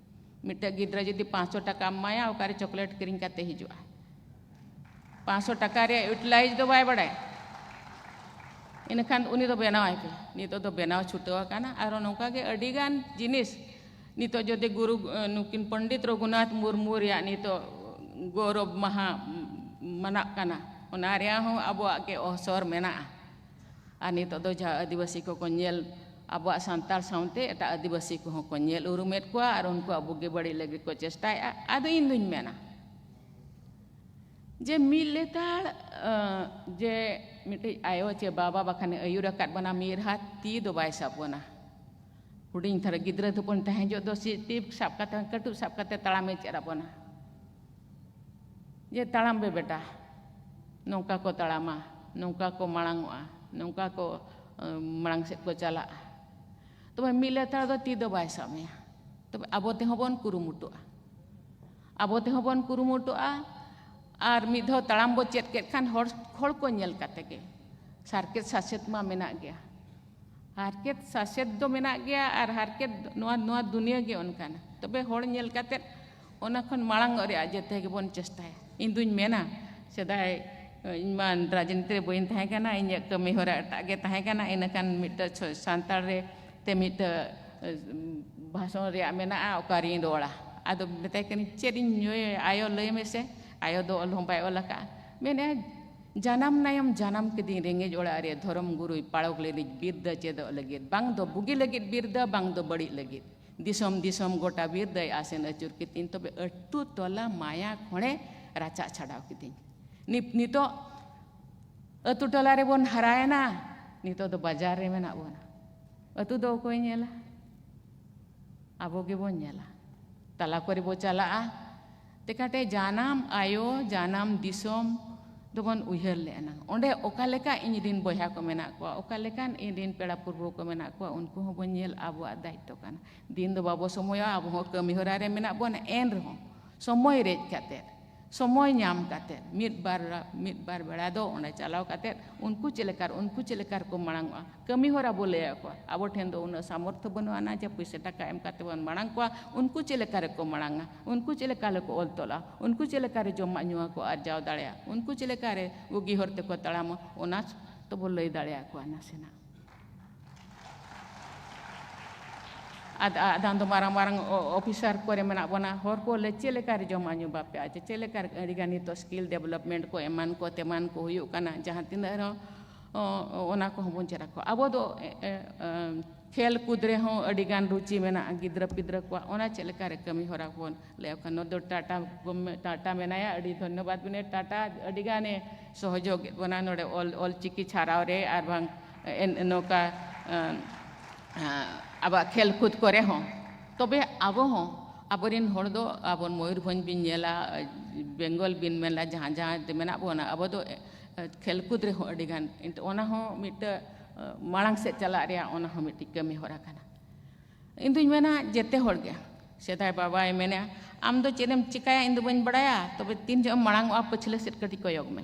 ᱢᱤᱫᱴᱮᱡ ᱜᱤᱫᱽᱨᱟᱹ ᱡᱩᱫᱤ ᱯᱟᱸᱪᱥᱚ ᱴᱟᱠᱟᱢ ᱮᱢᱟᱭᱟ, ᱚᱠᱟᱨᱮ ᱪᱚᱠᱞᱮᱴ ᱠᱤᱨᱤᱧ ᱠᱟᱛᱮ ᱦᱤᱡᱩᱜᱼᱟ? ᱯᱟᱸᱪᱥᱚ ᱴᱟᱠᱟ ᱨᱮᱭᱟᱜ ᱤᱭᱩᱴᱤᱞᱟᱭᱤᱡᱽ ᱫᱚ ᱵᱟᱭ ᱵᱟᱲᱟᱭᱟ᱾ ᱤᱱᱟᱹᱠᱷᱟᱱ ᱩᱱᱤ ᱫᱚ ᱵᱮᱱᱟᱣᱟᱭ ᱯᱮ᱾ ᱱᱤᱛᱚᱜ ᱫᱚ ᱵᱮᱱᱟᱣ ᱪᱷᱩᱴᱟᱹᱣ ᱟᱠᱟᱱᱟ᱾ ᱟᱨᱚ ᱱᱚᱝᱠᱟ ᱜᱮ ᱟᱹᱰᱤ ᱜᱟᱱ ᱡᱤᱱᱤᱥ ᱱᱤᱛᱚᱜ ᱡᱩᱫᱤ ᱜᱩᱨᱩ, ᱱᱩᱠᱤᱱ ᱯᱚᱱᱰᱤᱛ ᱨᱚᱜᱷᱩᱱᱟᱛᱷ ᱢᱩᱨᱢᱩ ᱨᱮᱭᱟᱜ ᱱᱤᱛᱚᱜ ᱜᱚᱨᱚᱵᱽ ᱢᱟᱦᱟ ᱢᱟᱱᱟᱜ ᱠᱟᱱᱟ, ᱚᱱᱟ ᱨᱮᱭᱟᱜ ᱦᱚᱸ ᱟᱵᱚᱣᱟᱜ ᱜᱮ ᱚᱥᱚᱨ ᱢᱮᱱᱟᱜᱼᱟ᱾ ᱟᱨ ᱱᱤᱛᱚᱜ ᱫᱚ ᱡᱟᱦᱟᱸ ᱟᱹᱫᱤᱵᱟᱹᱥᱤ ᱠᱚᱠᱚ ᱧᱮᱞ, ᱟᱵᱚᱣᱟᱜ ᱥᱟᱱᱛᱟᱲ ᱥᱟᱶᱛᱮ ᱮᱴᱟᱜ ᱟᱹᱫᱤᱵᱟᱹᱥᱤ ᱠᱚᱦᱚᱸ ᱠᱚ ᱧᱮᱞ ᱩᱨᱩᱢᱮᱫ ᱠᱚᱣᱟ ᱟᱨ ᱩᱱᱠᱩᱣᱟᱜ ᱵᱩᱜᱤ ᱵᱟᱹᱲᱤᱡ ᱞᱟᱹᱜᱤᱫ ᱠᱚ ᱪᱮᱥᱴᱟᱭᱮᱫᱼᱟ᱾ ᱟᱫᱚ ᱤᱧ ᱫᱩᱧ ᱢᱮᱱᱟ ᱡᱮ ᱢᱤᱫ ᱞᱮᱛᱟᱲ, ᱟᱸ, ᱡᱮ ᱢᱤᱫᱴᱤᱡ ᱟᱭᱳ ᱪᱮ ᱵᱟᱵᱟ ᱵᱟᱠᱷᱟᱱᱮ ᱟᱹᱭᱩᱨ ᱟᱠᱟᱫ ᱵᱚᱱᱟ, ᱢᱤᱫ ᱨᱟᱦᱟ ᱛᱤ ᱫᱚ ᱵᱟᱭ ᱥᱟᱵ ᱵᱚᱱᱟ᱾ ᱦᱩᱰᱤᱧ ᱫᱷᱟᱨᱟ ᱜᱤᱫᱽᱨᱟᱹ ᱫᱚᱵᱚᱱ ᱛᱟᱦᱮᱸ ᱡᱚᱜ ᱫᱚ ᱪᱮᱫ ᱛᱤ ᱥᱟᱵ ᱠᱟᱛᱮ, ᱠᱟᱹᱴᱩᱵ ᱥᱟᱵ ᱠᱟᱛᱮ ᱛᱟᱲᱟᱢᱮ ᱪᱮᱫ ᱟᱵᱚᱱᱟ᱾ ᱡᱮ, "ᱛᱟᱲᱟᱢ ᱯᱮ ᱵᱮᱴᱟ, ᱱᱚᱝᱠᱟ ᱠᱚ ᱛᱟᱲᱟᱢᱟ, ᱱᱚᱝᱠᱟ ᱠᱚ ᱢᱟᱲᱟᱝᱚᱜᱼᱟ, ᱱᱚᱝᱠᱟ ᱠᱚ, ᱟᱸ, ᱢᱟᱲᱟᱝ ᱥᱮᱫ ᱠᱚ ᱪᱟᱞᱟᱜᱼᱟ᱾" ᱛᱚᱵᱮ ᱢᱤᱫ ᱞᱮᱛᱟᱲ ᱫᱚ ᱛᱤ ᱫᱚ ᱵᱟᱭ ᱥᱟᱵ ᱢᱮᱭᱟ᱾ ᱛᱚᱵᱮ ᱟᱵᱚ ᱛᱮᱦᱚᱸ ᱵᱚᱱ ᱠᱩᱨᱩᱢᱩᱴᱩᱜᱼᱟ, ᱟᱵᱚ ᱛᱮᱦᱚᱸ ᱵᱚᱱ ᱠᱩᱨᱩᱢᱩᱴᱩᱜᱼᱟ᱾ ᱟᱨ ᱢᱤᱫ ᱫᱷᱟᱣ ᱛᱟᱲᱟᱢ ᱵᱚ ᱪᱮᱫ ᱠᱮᱫ ᱠᱷᱟᱱ ᱦᱚᱲ, ᱦᱚᱲ ᱠᱚ ᱧᱮᱞ ᱠᱟᱛᱮ ᱜᱮ᱾ ᱥᱟᱨᱠᱮᱛ ᱥᱟᱥᱮᱛ ᱢᱟ ᱢᱮᱱᱟᱜ ᱜᱮᱭᱟ, ᱦᱟᱨᱠᱮᱛ ᱥᱟᱥᱮᱛ ᱫᱚ ᱢᱮᱱᱟᱜ ᱜᱮᱭᱟ, ᱟᱨ ᱦᱟᱨᱠᱮᱛ, ᱱᱚᱣᱟ, ᱱᱚᱣᱟ ᱫᱩᱱᱤᱭᱟᱹ ᱜᱮ ᱚᱱᱠᱟᱱᱟ᱾ ᱛᱚᱵᱮ ᱦᱚᱲ ᱧᱮᱞ ᱠᱟᱛᱮ ᱚᱱᱟ ᱠᱷᱚᱱ ᱢᱟᱲᱟᱝᱚᱜ ᱨᱮᱭᱟᱜ ᱡᱮᱛᱮ ᱜᱮᱵᱚᱱ ᱪᱮᱥᱴᱟᱭᱟ᱾ ᱤᱧ ᱫᱩᱧ ᱢᱮᱱᱟ, ᱥᱮᱫᱟᱭ, ᱤᱧ ᱢᱟ ᱨᱟᱡᱽᱱᱤᱛᱤ ᱨᱮ ᱵᱟᱹᱧ ᱛᱟᱦᱮᱸ ᱠᱟᱱᱟ, ᱤᱧᱟᱹᱜ ᱠᱟᱹᱢᱤ ᱦᱚᱨᱟ ᱮᱴᱟᱜ ᱜᱮ ᱛᱟᱦᱮᱸ ᱠᱟᱱᱟ᱾ ᱤᱱᱟᱹ ᱠᱷᱟᱱ ᱢᱤᱫᱴᱟᱹ ᱪᱷᱚ-, ᱥᱟᱱᱛᱟᱲ ᱨᱮ ᱛᱮ ᱢᱤᱫᱴᱟᱹ, ᱮ, ᱵᱷᱟᱥᱚᱱ ᱨᱮᱭᱟᱜ ᱢᱮᱱᱟᱜᱼᱟ, ᱚᱠᱟᱨᱤᱧ ᱨᱚᱲᱟ? ᱟᱫᱚ ᱢᱮᱛᱟᱭ ᱠᱟᱹᱱᱟᱹᱧ, "ᱪᱮᱫ ᱤᱧ ᱧᱩᱭᱟ? ᱟᱭᱳ, ᱞᱟᱹᱭ ᱢᱮᱥᱮ, ᱟᱭᱳ ᱫᱚ ᱚᱞ ᱦᱚᱸ ᱵᱟᱭ ᱚᱞ ᱟᱠᱟᱫᱼᱟ᱾" ᱢᱮᱱᱮᱫᱼᱟᱭ, ᱡᱟᱱᱟᱢ ᱱᱟᱭᱚᱢ ᱡᱟᱱᱟᱢ ᱠᱤᱫᱤᱧ ᱨᱮᱸᱜᱮᱡ ᱚᱲᱟᱜ ᱨᱮ, ᱫᱷᱚᱨᱚᱢ ᱜᱩᱨᱩᱭ ᱯᱟᱲᱚᱠ ᱞᱮᱱᱤᱡ ᱵᱤᱨᱫᱟᱹ ᱪᱮᱫᱚᱜ ᱞᱟᱹᱜᱤᱫ᱾ ᱵᱟᱝ ᱫᱚ ᱵᱩᱜᱤ ᱞᱟᱹᱜᱤᱫ ᱵᱤᱨᱫᱟᱹ, ᱵᱟᱝ ᱫᱚ ᱵᱟᱹᱲᱤᱡ ᱞᱟᱹᱜᱤᱫ᱾ ᱫᱤᱥᱚᱢ ᱫᱤᱥᱚᱢ ᱜᱚᱴᱟ ᱵᱤᱨᱫᱟᱹᱭ ᱟᱥᱮᱱ ᱟᱹᱪᱩᱨ ᱠᱤᱫᱤᱧ, ᱛᱚᱵᱮ ᱟᱹᱛᱩ ᱴᱚᱞᱟ ᱢᱟᱭᱟ ᱠᱷᱚᱲᱮ ᱨᱟᱪᱟᱜ ᱪᱷᱟᱰᱟᱣ ᱠᱤᱫᱤᱧ᱾ ᱱᱤᱛ-, ᱱᱤᱛᱚᱜ ᱟᱹᱛᱩ ᱴᱚᱞᱟ ᱨᱮᱵᱚᱱ ᱦᱟᱨᱟᱭᱮᱱᱟ, ᱱᱤᱛᱚᱜ ᱫᱚ ᱵᱟᱡᱟᱨ ᱨᱮ ᱢᱮᱱᱟᱜ ᱵᱚᱱᱟ᱾ ᱟᱹᱛᱩ ᱫᱚ ᱚᱠᱚᱭ ᱧᱮᱞᱟ? ᱟᱵᱚ ᱜᱮᱵᱚᱱ ᱧᱮᱞᱟ᱾ ᱛᱟᱞᱟ ᱠᱚᱨᱮ ᱵᱚ ᱪᱟᱞᱟᱜᱼᱟ, ᱛᱮᱠᱟᱴᱮ ᱡᱟᱱᱟᱢ ᱟᱭᱳ, ᱡᱟᱱᱟᱢ ᱫᱤᱥᱚᱢ ᱫᱚᱵᱚᱱ ᱩᱭᱦᱟᱹᱨ ᱞᱮᱫᱼᱟ ᱱᱟᱝ᱾ ᱚᱸᱰᱮ ᱚᱠᱟ ᱞᱮᱠᱟ ᱤᱧ ᱨᱤᱱ ᱵᱚᱭᱦᱟ ᱠᱚ ᱢᱮᱱᱟᱜ ᱠᱚᱣᱟ, ᱚᱠᱟ ᱞᱮᱠᱟᱱ ᱤᱧ ᱨᱤᱱ ᱯᱮᱲᱟ ᱯᱩᱨᱵᱷᱩ ᱠᱚ ᱢᱮᱱᱟᱜ ᱠᱚᱣᱟ, ᱩᱱᱠᱩ ᱦᱚᱸᱵᱚᱱ ᱧᱮᱞ, ᱟᱵᱚᱣᱟᱜ ᱫᱟᱭᱤᱛᱛᱚ ᱠᱟᱱᱟ᱾ ᱫᱤᱱ ᱫᱚ ᱵᱟᱵᱚ ᱥᱚᱢᱚᱭᱚᱜᱼᱟ, ᱟᱵᱚ ᱦᱚᱸ ᱠᱟᱹᱢᱤ ᱦᱚᱨᱟ ᱨᱮ ᱢᱮᱱᱟᱜ ᱵᱚᱱᱟ, ᱮᱱ ᱨᱮᱦᱚᱸ ᱥᱚᱢᱚᱭ ᱨᱮᱡ ᱠᱟᱛᱮ, ᱥᱚᱢᱚᱭ ᱧᱟᱢ ᱠᱟᱛᱮ, ᱢᱤᱫ ᱵᱟᱨ, ᱢᱤᱫ ᱵᱟᱨ ᱵᱮᱲᱟ ᱫᱚ ᱚᱸᱰᱮ ᱪᱟᱞᱟᱣ ᱠᱟᱛᱮ ᱩᱱᱠᱩ ᱪᱮᱫ ᱞᱮᱠᱟ, ᱩᱱᱠᱩ ᱪᱮᱫ ᱞᱮᱠᱟ ᱨᱮᱠᱚ ᱢᱟᱲᱟᱝ ᱚᱜᱼᱟ, ᱠᱟᱹᱢᱤ ᱦᱚᱨᱟ ᱵᱚ ᱞᱟᱹᱭ ᱟᱠᱚᱣᱟ᱾ ᱟᱵᱚ ᱴᱷᱮᱱ ᱫᱚ ᱩᱱᱟᱹᱜ ᱥᱟᱢᱚᱨᱛᱷᱚ ᱵᱟᱹᱱᱩᱜ ᱟᱱᱟ ᱡᱮ ᱯᱩᱭᱥᱟᱹ ᱴᱟᱠᱟ ᱮᱢ ᱠᱟᱛᱮ ᱵᱚᱱ ᱢᱟᱲᱟᱝ ᱠᱚᱣᱟ᱾ ᱩᱱᱠᱩ ᱪᱮᱫ ᱞᱮᱠᱟ ᱨᱮᱠᱚ ᱢᱟᱲᱟᱝᱟ, ᱩᱱᱠᱩ ᱪᱮᱫ ᱞᱮᱠᱟ ᱨᱮᱠᱚ ᱚᱞ ᱛᱚᱞᱟ, ᱩᱱᱠᱩ ᱪᱮᱫ ᱞᱮᱠᱟ ᱨᱮ ᱡᱚᱢᱟᱜ ᱧᱩᱣᱟᱜ ᱠᱚ ᱟᱨᱡᱟᱣ ᱫᱟᱲᱮᱭᱟᱜᱼᱟ, ᱩᱱᱠᱩ ᱪᱮᱫ ᱞᱮᱠᱟ ᱨᱮ ᱵᱩᱜᱤ ᱦᱚᱨ ᱛᱮᱠᱚ ᱛᱟᱲᱟᱢᱟ, ᱚᱱᱟ ᱛᱚᱵᱚ ᱞᱟᱹᱭ ᱫᱟᱲᱮᱭᱟᱠᱚᱣᱟ ᱱᱟᱥᱮᱱᱟᱜ᱾ ᱟᱫ-, ᱟᱫᱷᱟᱱ ᱫᱚ ᱢᱟᱨᱟᱝ ᱢᱟᱨᱟᱝ ᱚ-, ᱚᱯᱷᱤᱥᱟᱨ ᱠᱚᱨᱮ ᱢᱮᱱᱟᱜ ᱵᱚᱱᱟ, ᱦᱚᱲ ᱠᱚ ᱞᱮ ᱪᱮᱫ ᱞᱮᱠᱟ ᱨᱮ ᱡᱚᱢᱟᱜ ᱧᱩ ᱵᱟᱯᱮ ᱟᱪᱮ, ᱪᱮᱫ ᱞᱮᱠᱟ ᱨᱮ ᱟᱹᱰᱤ ᱜᱟᱱ ᱱᱤᱛᱚᱜ ᱥᱠᱤᱞ ᱰᱮᱵᱷᱞᱚᱯᱢᱮᱱᱴ ᱠᱚ ᱮᱢᱟᱱ ᱠᱚ ᱛᱮᱢᱟᱱ ᱠᱚ ᱦᱩᱭᱩᱜ ᱠᱟᱱᱟ, ᱡᱟᱦᱟᱸ ᱛᱤᱱᱟᱹᱜ ᱨᱮᱦᱚᱸ, ᱚ, ᱚᱱᱟ ᱠᱚᱦᱚᱸ ᱵᱚᱱ ᱪᱮᱫ ᱟᱠᱚᱣᱟ᱾ ᱟᱵᱚ ᱫᱚ, ᱮ, ᱮ, ᱮ, ᱠᱷᱮᱞ ᱠᱩᱫ ᱨᱮᱦᱚᱸ ᱟᱹᱰᱤ ᱜᱟᱱ ᱨᱩᱪᱤ ᱢᱮᱱᱟᱜᱼᱟ ᱜᱤᱫᱽᱨᱟᱹ ᱯᱤᱫᱽᱨᱟᱹ ᱠᱚᱣᱟᱜ, ᱚᱱᱟ ᱪᱮᱫ ᱞᱮᱠᱟ ᱨᱮ ᱠᱟᱹᱢᱤ ᱦᱚᱨᱟ ᱵᱚᱱ ᱞᱟᱹᱭ ᱟᱠᱚ ᱠᱷᱟᱱ, ᱱᱚᱣᱟ ᱫᱚ ᱴᱟᱴᱟ ᱜᱚᱵᱷᱢᱮ-, ᱴᱟᱴᱟ ᱢᱮᱱᱟᱭᱟ, ᱟᱹᱰᱤ ᱫᱷᱚᱱᱭᱚᱵᱟᱫ ᱢᱮᱱᱟᱭᱟ, ᱴᱟᱴᱟ ᱟᱹᱰᱤ ᱜᱟᱱᱮ ᱥᱚᱦᱚᱡᱳᱜᱽ ᱮᱫ ᱵᱚᱱᱟ ᱱᱚᱰᱮ ᱚᱞ, ᱚᱞ ᱪᱤᱠᱤ ᱪᱷᱟᱨᱟᱣ ᱨᱮ ᱟᱨ ᱵᱟᱝ ᱮᱱ-, ᱱᱚᱝᱠᱟ, ᱮᱸ, ᱮᱸ, ᱟᱵᱚᱣᱟᱜ ᱠᱷᱮᱞ ᱠᱩᱫ ᱠᱚᱨᱮ ᱦᱚᱸ᱾ ᱛᱚᱵᱮ ᱟᱵᱚ ᱦᱚᱸ, ᱟᱵᱚᱨᱮᱱ ᱦᱚᱲ ᱫᱚ, ᱟᱵᱚ ᱢᱚᱭᱩᱨᱵᱷᱚᱸᱡᱽ ᱵᱤᱱ ᱧᱮᱞᱟ, ᱵᱮᱝᱜᱚᱞ ᱵᱤᱱ ᱢᱮᱱᱟ, ᱡᱟᱦᱟᱸ, ᱡᱟᱦᱟᱸ ᱛᱮ ᱢᱮᱱᱟᱜ ᱵᱚᱱᱟ, ᱟᱵᱚ ᱫᱚ, ᱮ, ᱮ, ᱠᱷᱮᱞ ᱠᱩᱫ ᱨᱮᱦᱚᱸ ᱟᱹᱰᱤ ᱜᱟᱱ, ᱮᱱᱛᱮ ᱚᱱᱟ ᱦᱚᱸ ᱢᱤᱫᱴᱟᱹ, ᱮ, ᱢᱟᱲᱟᱝ ᱥᱮᱫ ᱪᱟᱞᱟᱜ ᱨᱮᱭᱟᱜ ᱚᱱᱟ ᱦᱚᱸ ᱢᱤᱫᱴᱤᱡ ᱠᱟᱹᱢᱤ ᱦᱚᱨᱟ ᱠᱟᱱᱟ᱾ ᱤᱧ ᱫᱩᱧ ᱢᱮᱱᱟ, ᱡᱮᱛᱮ ᱦᱚᱲ ᱜᱮ, ᱥᱮᱫᱟᱭ ᱵᱟᱵᱟᱭ ᱢᱮᱱᱟ, "ᱟᱢ ᱫᱚ ᱪᱮᱫ ᱮᱢ ᱪᱤᱠᱟᱹᱭᱟ, ᱤᱧ ᱫᱚ ᱵᱟᱹᱧ ᱵᱟᱲᱟᱭᱟ, ᱛᱚᱵᱮ ᱛᱤᱱ ᱡᱚᱦᱚᱜ ᱮᱢ ᱢᱟᱲᱟᱝ ᱚᱜᱼᱟ, ᱯᱟᱹᱪᱷᱞᱟᱹ ᱥᱮᱫ ᱠᱟᱹᱴᱤᱡ ᱠᱚᱭᱚᱜ ᱢᱮ,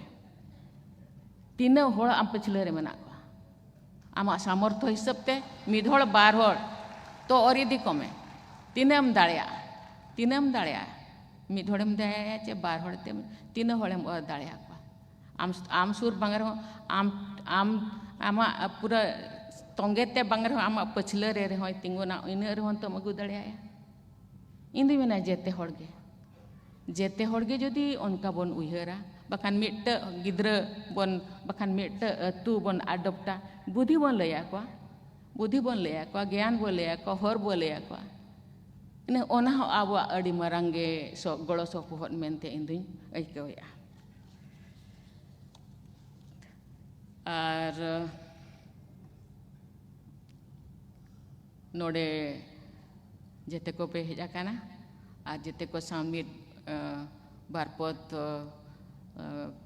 ᱛᱤᱱᱟᱹᱜ ᱦᱚᱲ ᱟᱢ ᱯᱟᱹᱪᱷᱞᱟᱹ ᱨᱮ ᱢᱮᱱᱟᱜ ᱠᱚᱣᱟ, ᱟᱢᱟᱜ ᱥᱟᱢᱚᱨᱛᱷᱚ ᱦᱤᱥᱟᱹᱵ ᱛᱮ, ᱢᱤᱫ ᱦᱚᱲ, ᱵᱟᱨ ᱦᱚᱲ, ᱛᱚ ᱚᱨ ᱤᱫᱤ ᱠᱚᱢᱮ, ᱛᱤᱱᱟᱹᱜ ᱮᱢ ᱫᱟᱲᱮᱭᱟᱜᱼᱟ, ᱛᱤᱱᱟᱹᱜ ᱮᱢ ᱫᱟᱲᱮᱭᱟᱜᱼᱟ, ᱢᱤᱫ ᱦᱚᱲᱮᱢ ᱫᱟᱲᱮᱭᱟᱜᱼᱟ ᱪᱮ ᱵᱟᱨ ᱦᱚᱲ ᱛᱮ, ᱛᱤᱱᱟᱹᱜ ᱦᱚᱲᱮᱢ ᱚᱨ ᱫᱟᱲᱮᱭᱟᱠᱚᱣᱟ?" ᱟᱢ, ᱟᱢ ᱥᱩᱨ ᱵᱟᱝ ᱨᱮᱦᱚᱸ, ᱟᱢ, ᱟᱢ, ᱟᱢᱟᱜ ᱯᱩᱨᱟᱹ ᱛᱚᱸᱜᱮ ᱛᱮ ᱵᱟᱝ ᱨᱮᱦᱚᱸ, ᱟᱢᱟᱜ ᱯᱟᱹᱪᱷᱞᱟᱹ ᱨᱮ ᱨᱮᱦᱚᱸᱭ ᱛᱤᱸᱜᱩᱱᱟ, ᱤᱱᱟᱹᱜ ᱨᱮᱦᱚᱸ ᱛᱚᱢ ᱟᱹᱜᱩ ᱫᱟᱲᱮᱭᱟᱭᱟ᱾ ᱤᱧ ᱫᱩᱧ ᱢᱮᱱᱟ, ᱡᱮᱛᱮ ᱦᱚᱲ ᱜᱮ, ᱡᱮᱛᱮ ᱦᱚᱲ ᱜᱮ ᱡᱩᱫᱤ ᱚᱱᱠᱟ ᱵᱚᱱ ᱩᱭᱦᱟᱹᱨᱟ, ᱵᱟᱠᱷᱟᱱ ᱢᱤᱫᱴᱟᱹᱜ ᱜᱤᱫᱽᱨᱟᱹ ᱵᱚᱱ, ᱵᱟᱠᱷᱟᱱ ᱢᱤᱫᱴᱟᱹᱜ ᱟᱹᱛᱩ ᱵᱚᱱ ᱟᱰᱚᱯᱴᱟ, ᱵᱩᱫᱷᱤ ᱵᱚᱱ ᱞᱟᱹᱭ ᱟᱠᱚᱣᱟ, ᱵᱩᱫᱷᱤ ᱵᱚᱱ ᱞᱟᱹᱭ ᱟᱠᱚᱣᱟ, ᱜᱮᱭᱟᱱ ᱵᱚᱱ ᱞᱟᱹᱭ ᱟᱠᱚᱣᱟ, ᱦᱚᱨ ᱵᱚᱱ ᱞᱟᱹᱭ ᱟᱠᱚᱣᱟ᱾ ᱤᱱᱟᱹ ᱚᱱᱟ ᱦᱚᱸ ᱟᱵᱚᱣᱟᱜ ᱟᱹᱰᱤ ᱢᱟᱨᱟᱝ ᱜᱮ ᱥᱚ-, ᱜᱚᱲᱚ ᱥᱚᱯᱚᱦᱚᱫ ᱢᱮᱱᱛᱮ ᱤᱧ ᱫᱩᱧ ᱟᱹᱭᱠᱟᱹᱣᱮᱫᱼᱟ᱾ ᱟᱨ ᱱᱚᱰᱮ ᱡᱮᱛᱮ ᱠᱚᱯᱮ ᱦᱮᱡ ᱟᱠᱟᱱᱟ ᱟᱨ ᱡᱮᱛᱮ ᱠᱚ ᱥᱟᱶ ᱢᱤᱫ, ᱮ, ᱵᱟᱨ ᱯᱚᱫ, ᱮ,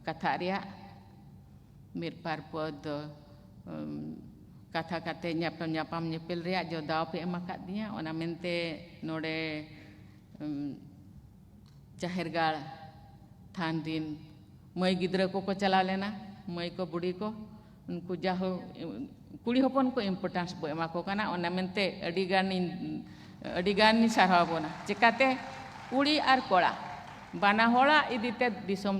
ᱠᱟᱛᱷᱟ ᱨᱮᱭᱟᱜ ᱢᱤᱫ ᱵᱟᱨ ᱯᱚᱫ, ᱮᱢ, ᱠᱟᱛᱷᱟ ᱠᱟᱛᱮ ᱧᱟᱯᱟᱢ, ᱧᱟᱯᱟᱢ ᱧᱮᱯᱮᱞ ᱨᱮᱭᱟᱜ ᱡᱚ ᱫᱟᱣ ᱯᱮ ᱮᱢ ᱟᱠᱟᱫᱤᱧᱟ, ᱚᱱᱟ ᱢᱮᱱᱛᱮ ᱱᱚᱰᱮ, ᱮᱢ, ᱡᱟᱦᱮᱨ ᱜᱟᱲ ᱛᱷᱟᱱ ᱨᱤᱱ ᱢᱟᱹᱭ ᱜᱤᱫᱽᱨᱟᱹ ᱠᱚᱠᱚ ᱪᱟᱞᱟᱣ ᱞᱮᱱᱟ, ᱢᱟᱹᱭ ᱠᱚ ᱵᱩᱰᱷᱤ ᱠᱚ, ᱩᱱᱠᱩ ᱡᱟᱦᱳ ᱠᱩᱲᱤ ᱦᱚᱯᱚᱱ ᱠᱚ importance ᱵᱚ ᱮᱢᱟ ᱠᱚ ᱠᱟᱱᱟ, ᱚᱱᱟ ᱢᱮᱱᱛᱮ ᱟᱹᱰᱤ ᱜᱟᱱᱤᱧ, ᱟᱹᱰᱤ ᱜᱟᱱᱤᱧ ᱥᱟᱨᱦᱟᱣ ᱵᱚᱱᱟ᱾ ᱪᱮᱠᱟᱛᱮ ᱠᱩᱲᱤ ᱟᱨ ᱠᱚᱲᱟ ᱵᱟᱱᱟ ᱦᱚᱲᱟᱜ ᱤᱫᱤᱛᱮ ᱫᱤᱥᱚᱢ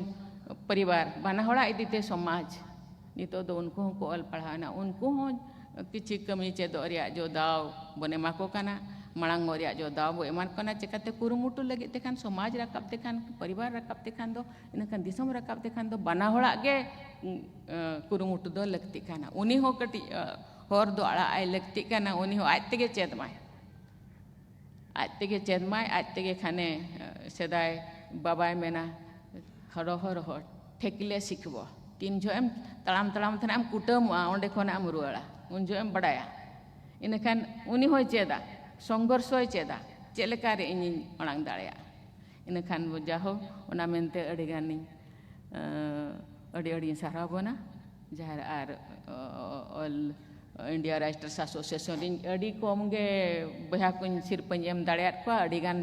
ᱯᱚᱨᱤᱵᱟᱨ, ᱵᱟᱱᱟ ᱦᱚᱲᱟᱜ ᱤᱫᱤᱛᱮ ᱥᱚᱢᱟᱡᱽ, ᱱᱤᱛᱚᱜ ᱫᱚ ᱩᱱᱠᱩ ᱦᱚᱸᱠᱚ ᱚᱞ ᱯᱟᱲᱦᱟᱣ ᱮᱱᱟ, ᱩᱱᱠᱩ ᱦᱚᱸ ᱠᱤᱪᱷᱤ ᱠᱟᱹᱢᱤ ᱪᱮᱫᱚᱜ ᱨᱮᱭᱟᱜ ᱡᱚ ᱫᱟᱣ ᱵᱚᱱ ᱮᱢᱟ ᱠᱚ ᱠᱟᱱᱟ, ᱢᱟᱲᱟᱝᱚᱜ ᱨᱮᱭᱟᱜ ᱡᱚ ᱫᱟᱣ ᱵᱚ ᱮᱢᱟ ᱠᱚ ᱠᱟᱱᱟ᱾ ᱪᱮᱠᱟᱛᱮ ᱠᱩᱨᱩᱢᱩᱴᱩ ᱞᱟᱹᱜᱤᱫ ᱛᱮᱠᱷᱟᱱ, ᱥᱚᱢᱟᱡᱽ ᱨᱟᱠᱟᱵ ᱛᱮᱠᱷᱟᱱ, ᱯᱚᱨᱤᱵᱟᱨ ᱨᱟᱠᱟᱵ ᱛᱮᱠᱷᱟᱱ ᱫᱚ, ᱤᱱᱟᱹᱠᱷᱟᱱ ᱫᱤᱥᱚᱢ ᱨᱟᱠᱟᱵ ᱛᱮᱠᱷᱟᱱ ᱫᱚ ᱵᱟᱱᱟ ᱦᱚᱲᱟᱜ ᱜᱮ, ᱩᱸ, ᱮ, ᱠᱩᱨᱩᱢᱩᱴᱩ ᱫᱚ ᱞᱟᱹᱠᱛᱤᱜ ᱠᱟᱱᱟ᱾ ᱩᱱᱤ ᱦᱚᱸ ᱠᱟᱹᱴᱤᱡ, ᱮ, ᱦᱚᱨ ᱫᱚ ᱟᱲᱟᱜ ᱟᱭ ᱞᱟᱹᱠᱛᱤᱜ ᱠᱟᱱᱟ, ᱩᱱᱤ ᱦᱚᱸ ᱟᱡ ᱛᱮᱜᱮ ᱪᱮᱫ ᱢᱟᱭ᱾ ᱟᱡ ᱛᱮᱜᱮ ᱪᱮᱫ ᱢᱟᱭ, ᱟᱡ ᱛᱮᱜᱮ ᱠᱷᱟᱱᱮ, ᱮ, ᱥᱮᱫᱟᱭ ᱵᱟᱵᱟᱭ ᱢᱮᱱᱟ, "ᱨᱚᱦᱚ ᱨᱚᱦᱚ ᱴᱷᱮᱠᱞᱮ ᱥᱤᱠᱷᱵᱚ᱾" ᱛᱤᱱ ᱡᱚᱦᱚᱜ ᱮᱢ ᱛᱟᱲᱟᱢ ᱛᱟᱲᱟᱢ ᱛᱮ ᱱᱟᱜ ᱮᱢ ᱠᱩᱴᱟᱹᱢᱚᱜᱼᱟ, ᱚᱸᱰᱮ ᱠᱷᱚᱱᱟᱜ ᱮᱢ ᱨᱩᱣᱟᱹᱲᱟ, ᱩᱱ ᱡᱚᱦᱚᱜ ᱮᱢ ᱵᱟᱰᱟᱭᱟ᱾ ᱤᱱᱟᱹᱠᱷᱟᱱ ᱩᱱᱤ ᱦᱚᱸᱭ ᱪᱮᱫᱟ, ᱥᱚᱝᱜᱷᱚᱨᱥᱚᱭ ᱪᱮᱫᱟ, ᱪᱮᱫ ᱞᱮᱠᱟᱨᱮ ᱤᱧᱤᱧ ᱢᱟᱲᱟᱝ ᱫᱟᱲᱮᱭᱟᱜᱼᱟ᱾ ᱤᱱᱟᱹᱠᱷᱟᱱ ᱡᱟᱦᱳ, ᱚᱱᱟ ᱢᱮᱱᱛᱮ ᱟᱹᱰᱤ ᱜᱟᱱᱤᱧ, ᱮᱸ, ᱟᱹᱰᱤ ᱟᱹᱰᱤᱧ ᱥᱟᱨᱦᱟᱣ ᱵᱚᱱᱟ᱾ ᱡᱟᱦᱟᱸ ᱟᱨ, ᱚ, ᱚᱞ India Writers Association ᱨᱤᱧ ᱟᱹᱰᱤ ᱠᱚᱢ ᱜᱮ ᱵᱚᱭᱦᱟ ᱠᱚᱧ ᱥᱤᱨᱯᱟᱹᱧ ᱮᱢ ᱫᱟᱲᱮᱭᱟᱫ ᱠᱚᱣᱟ᱾ ᱟᱹᱰᱤ ᱜᱟᱱ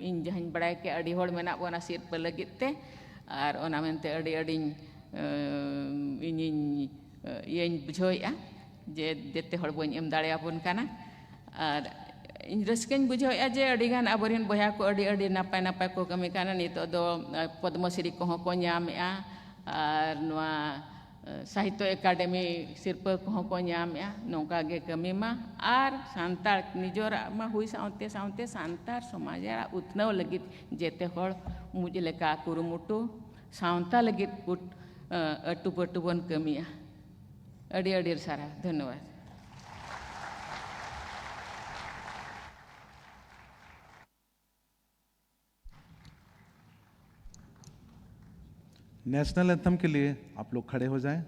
ᱤᱧ ᱡᱟᱦᱟᱸᱧ ᱵᱟᱲᱟᱭ ᱠᱮᱫ, ᱟᱹᱰᱤ ᱦᱚᱲ ᱢᱮᱱᱟᱜ ᱵᱚᱱᱟ ᱥᱤᱨᱯᱟᱹ ᱞᱟᱹᱜᱤᱫ ᱛᱮ, ᱟᱨ ᱚᱱᱟ ᱢᱮᱱᱛᱮ ᱟᱹᱰᱤ ᱟᱹᱰᱤᱧ, ᱮᱸ, ᱤᱧᱤᱧ, ᱮᱸ, ᱤᱭᱟᱹᱧ ᱵᱩᱡᱷᱟᱹᱣᱮᱫᱼᱟ ᱡᱮ ᱡᱮᱛᱮ ᱦᱚᱲ ᱵᱟᱹᱧ ᱮᱢ ᱫᱟᱲᱮᱭᱟᱵᱚᱱ ᱠᱟᱱᱟ᱾ ᱟᱨ ᱤᱧ ᱨᱟᱹᱥᱠᱟᱹᱧ ᱵᱩᱡᱷᱟᱹᱣᱮᱫᱼᱟ ᱡᱮ ᱟᱹᱰᱤ ᱜᱟᱱ ᱟᱵᱚᱨᱮᱱ ᱵᱚᱭᱦᱟ ᱠᱚ ᱟᱹᱰᱤ ᱟᱹᱰᱤ ᱱᱟᱯᱟᱭ ᱱᱟᱯᱟᱭ ᱠᱚ ᱠᱟᱹᱢᱤ ᱠᱟᱱᱟ᱾ ᱱᱤᱛᱚᱜ ᱫᱚ, ᱮᱸ, ᱯᱚᱫᱽᱢᱚᱥᱨᱤ ᱠᱚᱦᱚᱸ ᱠᱚ ᱧᱟᱢᱮᱫᱼᱟ, ᱟᱨ ᱱᱚᱣᱟ ᱥᱟᱦᱤᱛᱛᱚ ᱮᱠᱟᱰᱮᱢᱤ ᱥᱤᱨᱯᱟᱹ ᱠᱚᱦᱚᱸ ᱠᱚ ᱧᱟᱢᱮᱜᱼᱟ᱾ ᱱᱚᱝᱠᱟ ᱜᱮ ᱠᱟᱹᱢᱤ ᱢᱟ, ᱟᱨ ᱥᱟᱱᱛᱟᱲ ᱱᱤᱡᱚᱨᱟᱜ ᱢᱟ ᱦᱩᱭ ᱥᱟᱶᱛᱮ ᱥᱟᱶᱛᱮ ᱥᱟᱱᱛᱟᱲ ᱥᱚᱢᱟᱡᱽ ᱨᱮᱭᱟᱜ ᱩᱛᱱᱟᱹᱣ ᱞᱟᱹᱜᱤᱫ ᱡᱮᱛᱮ ᱦᱚᱲ ᱢᱩᱡ ᱞᱮᱠᱟ ᱠᱩᱨᱩᱢᱩᱴᱩ, ᱥᱟᱶᱛᱟ ᱞᱟᱹᱜᱤᱫ ᱠᱩᱴ-, ᱟᱹᱴᱩ ᱯᱟᱹᱴᱩ ᱵᱚᱱ ᱠᱟᱹᱢᱤᱭᱟ᱾ ᱟᱹᱰᱤ ᱟᱹᱰᱤ ᱥᱟᱨᱦᱟᱣ, ᱫᱷᱚᱱᱭᱚᱵᱟᱫ᱾ नेशनल एंथम के लिए आप लोग खड़े हो जाएं।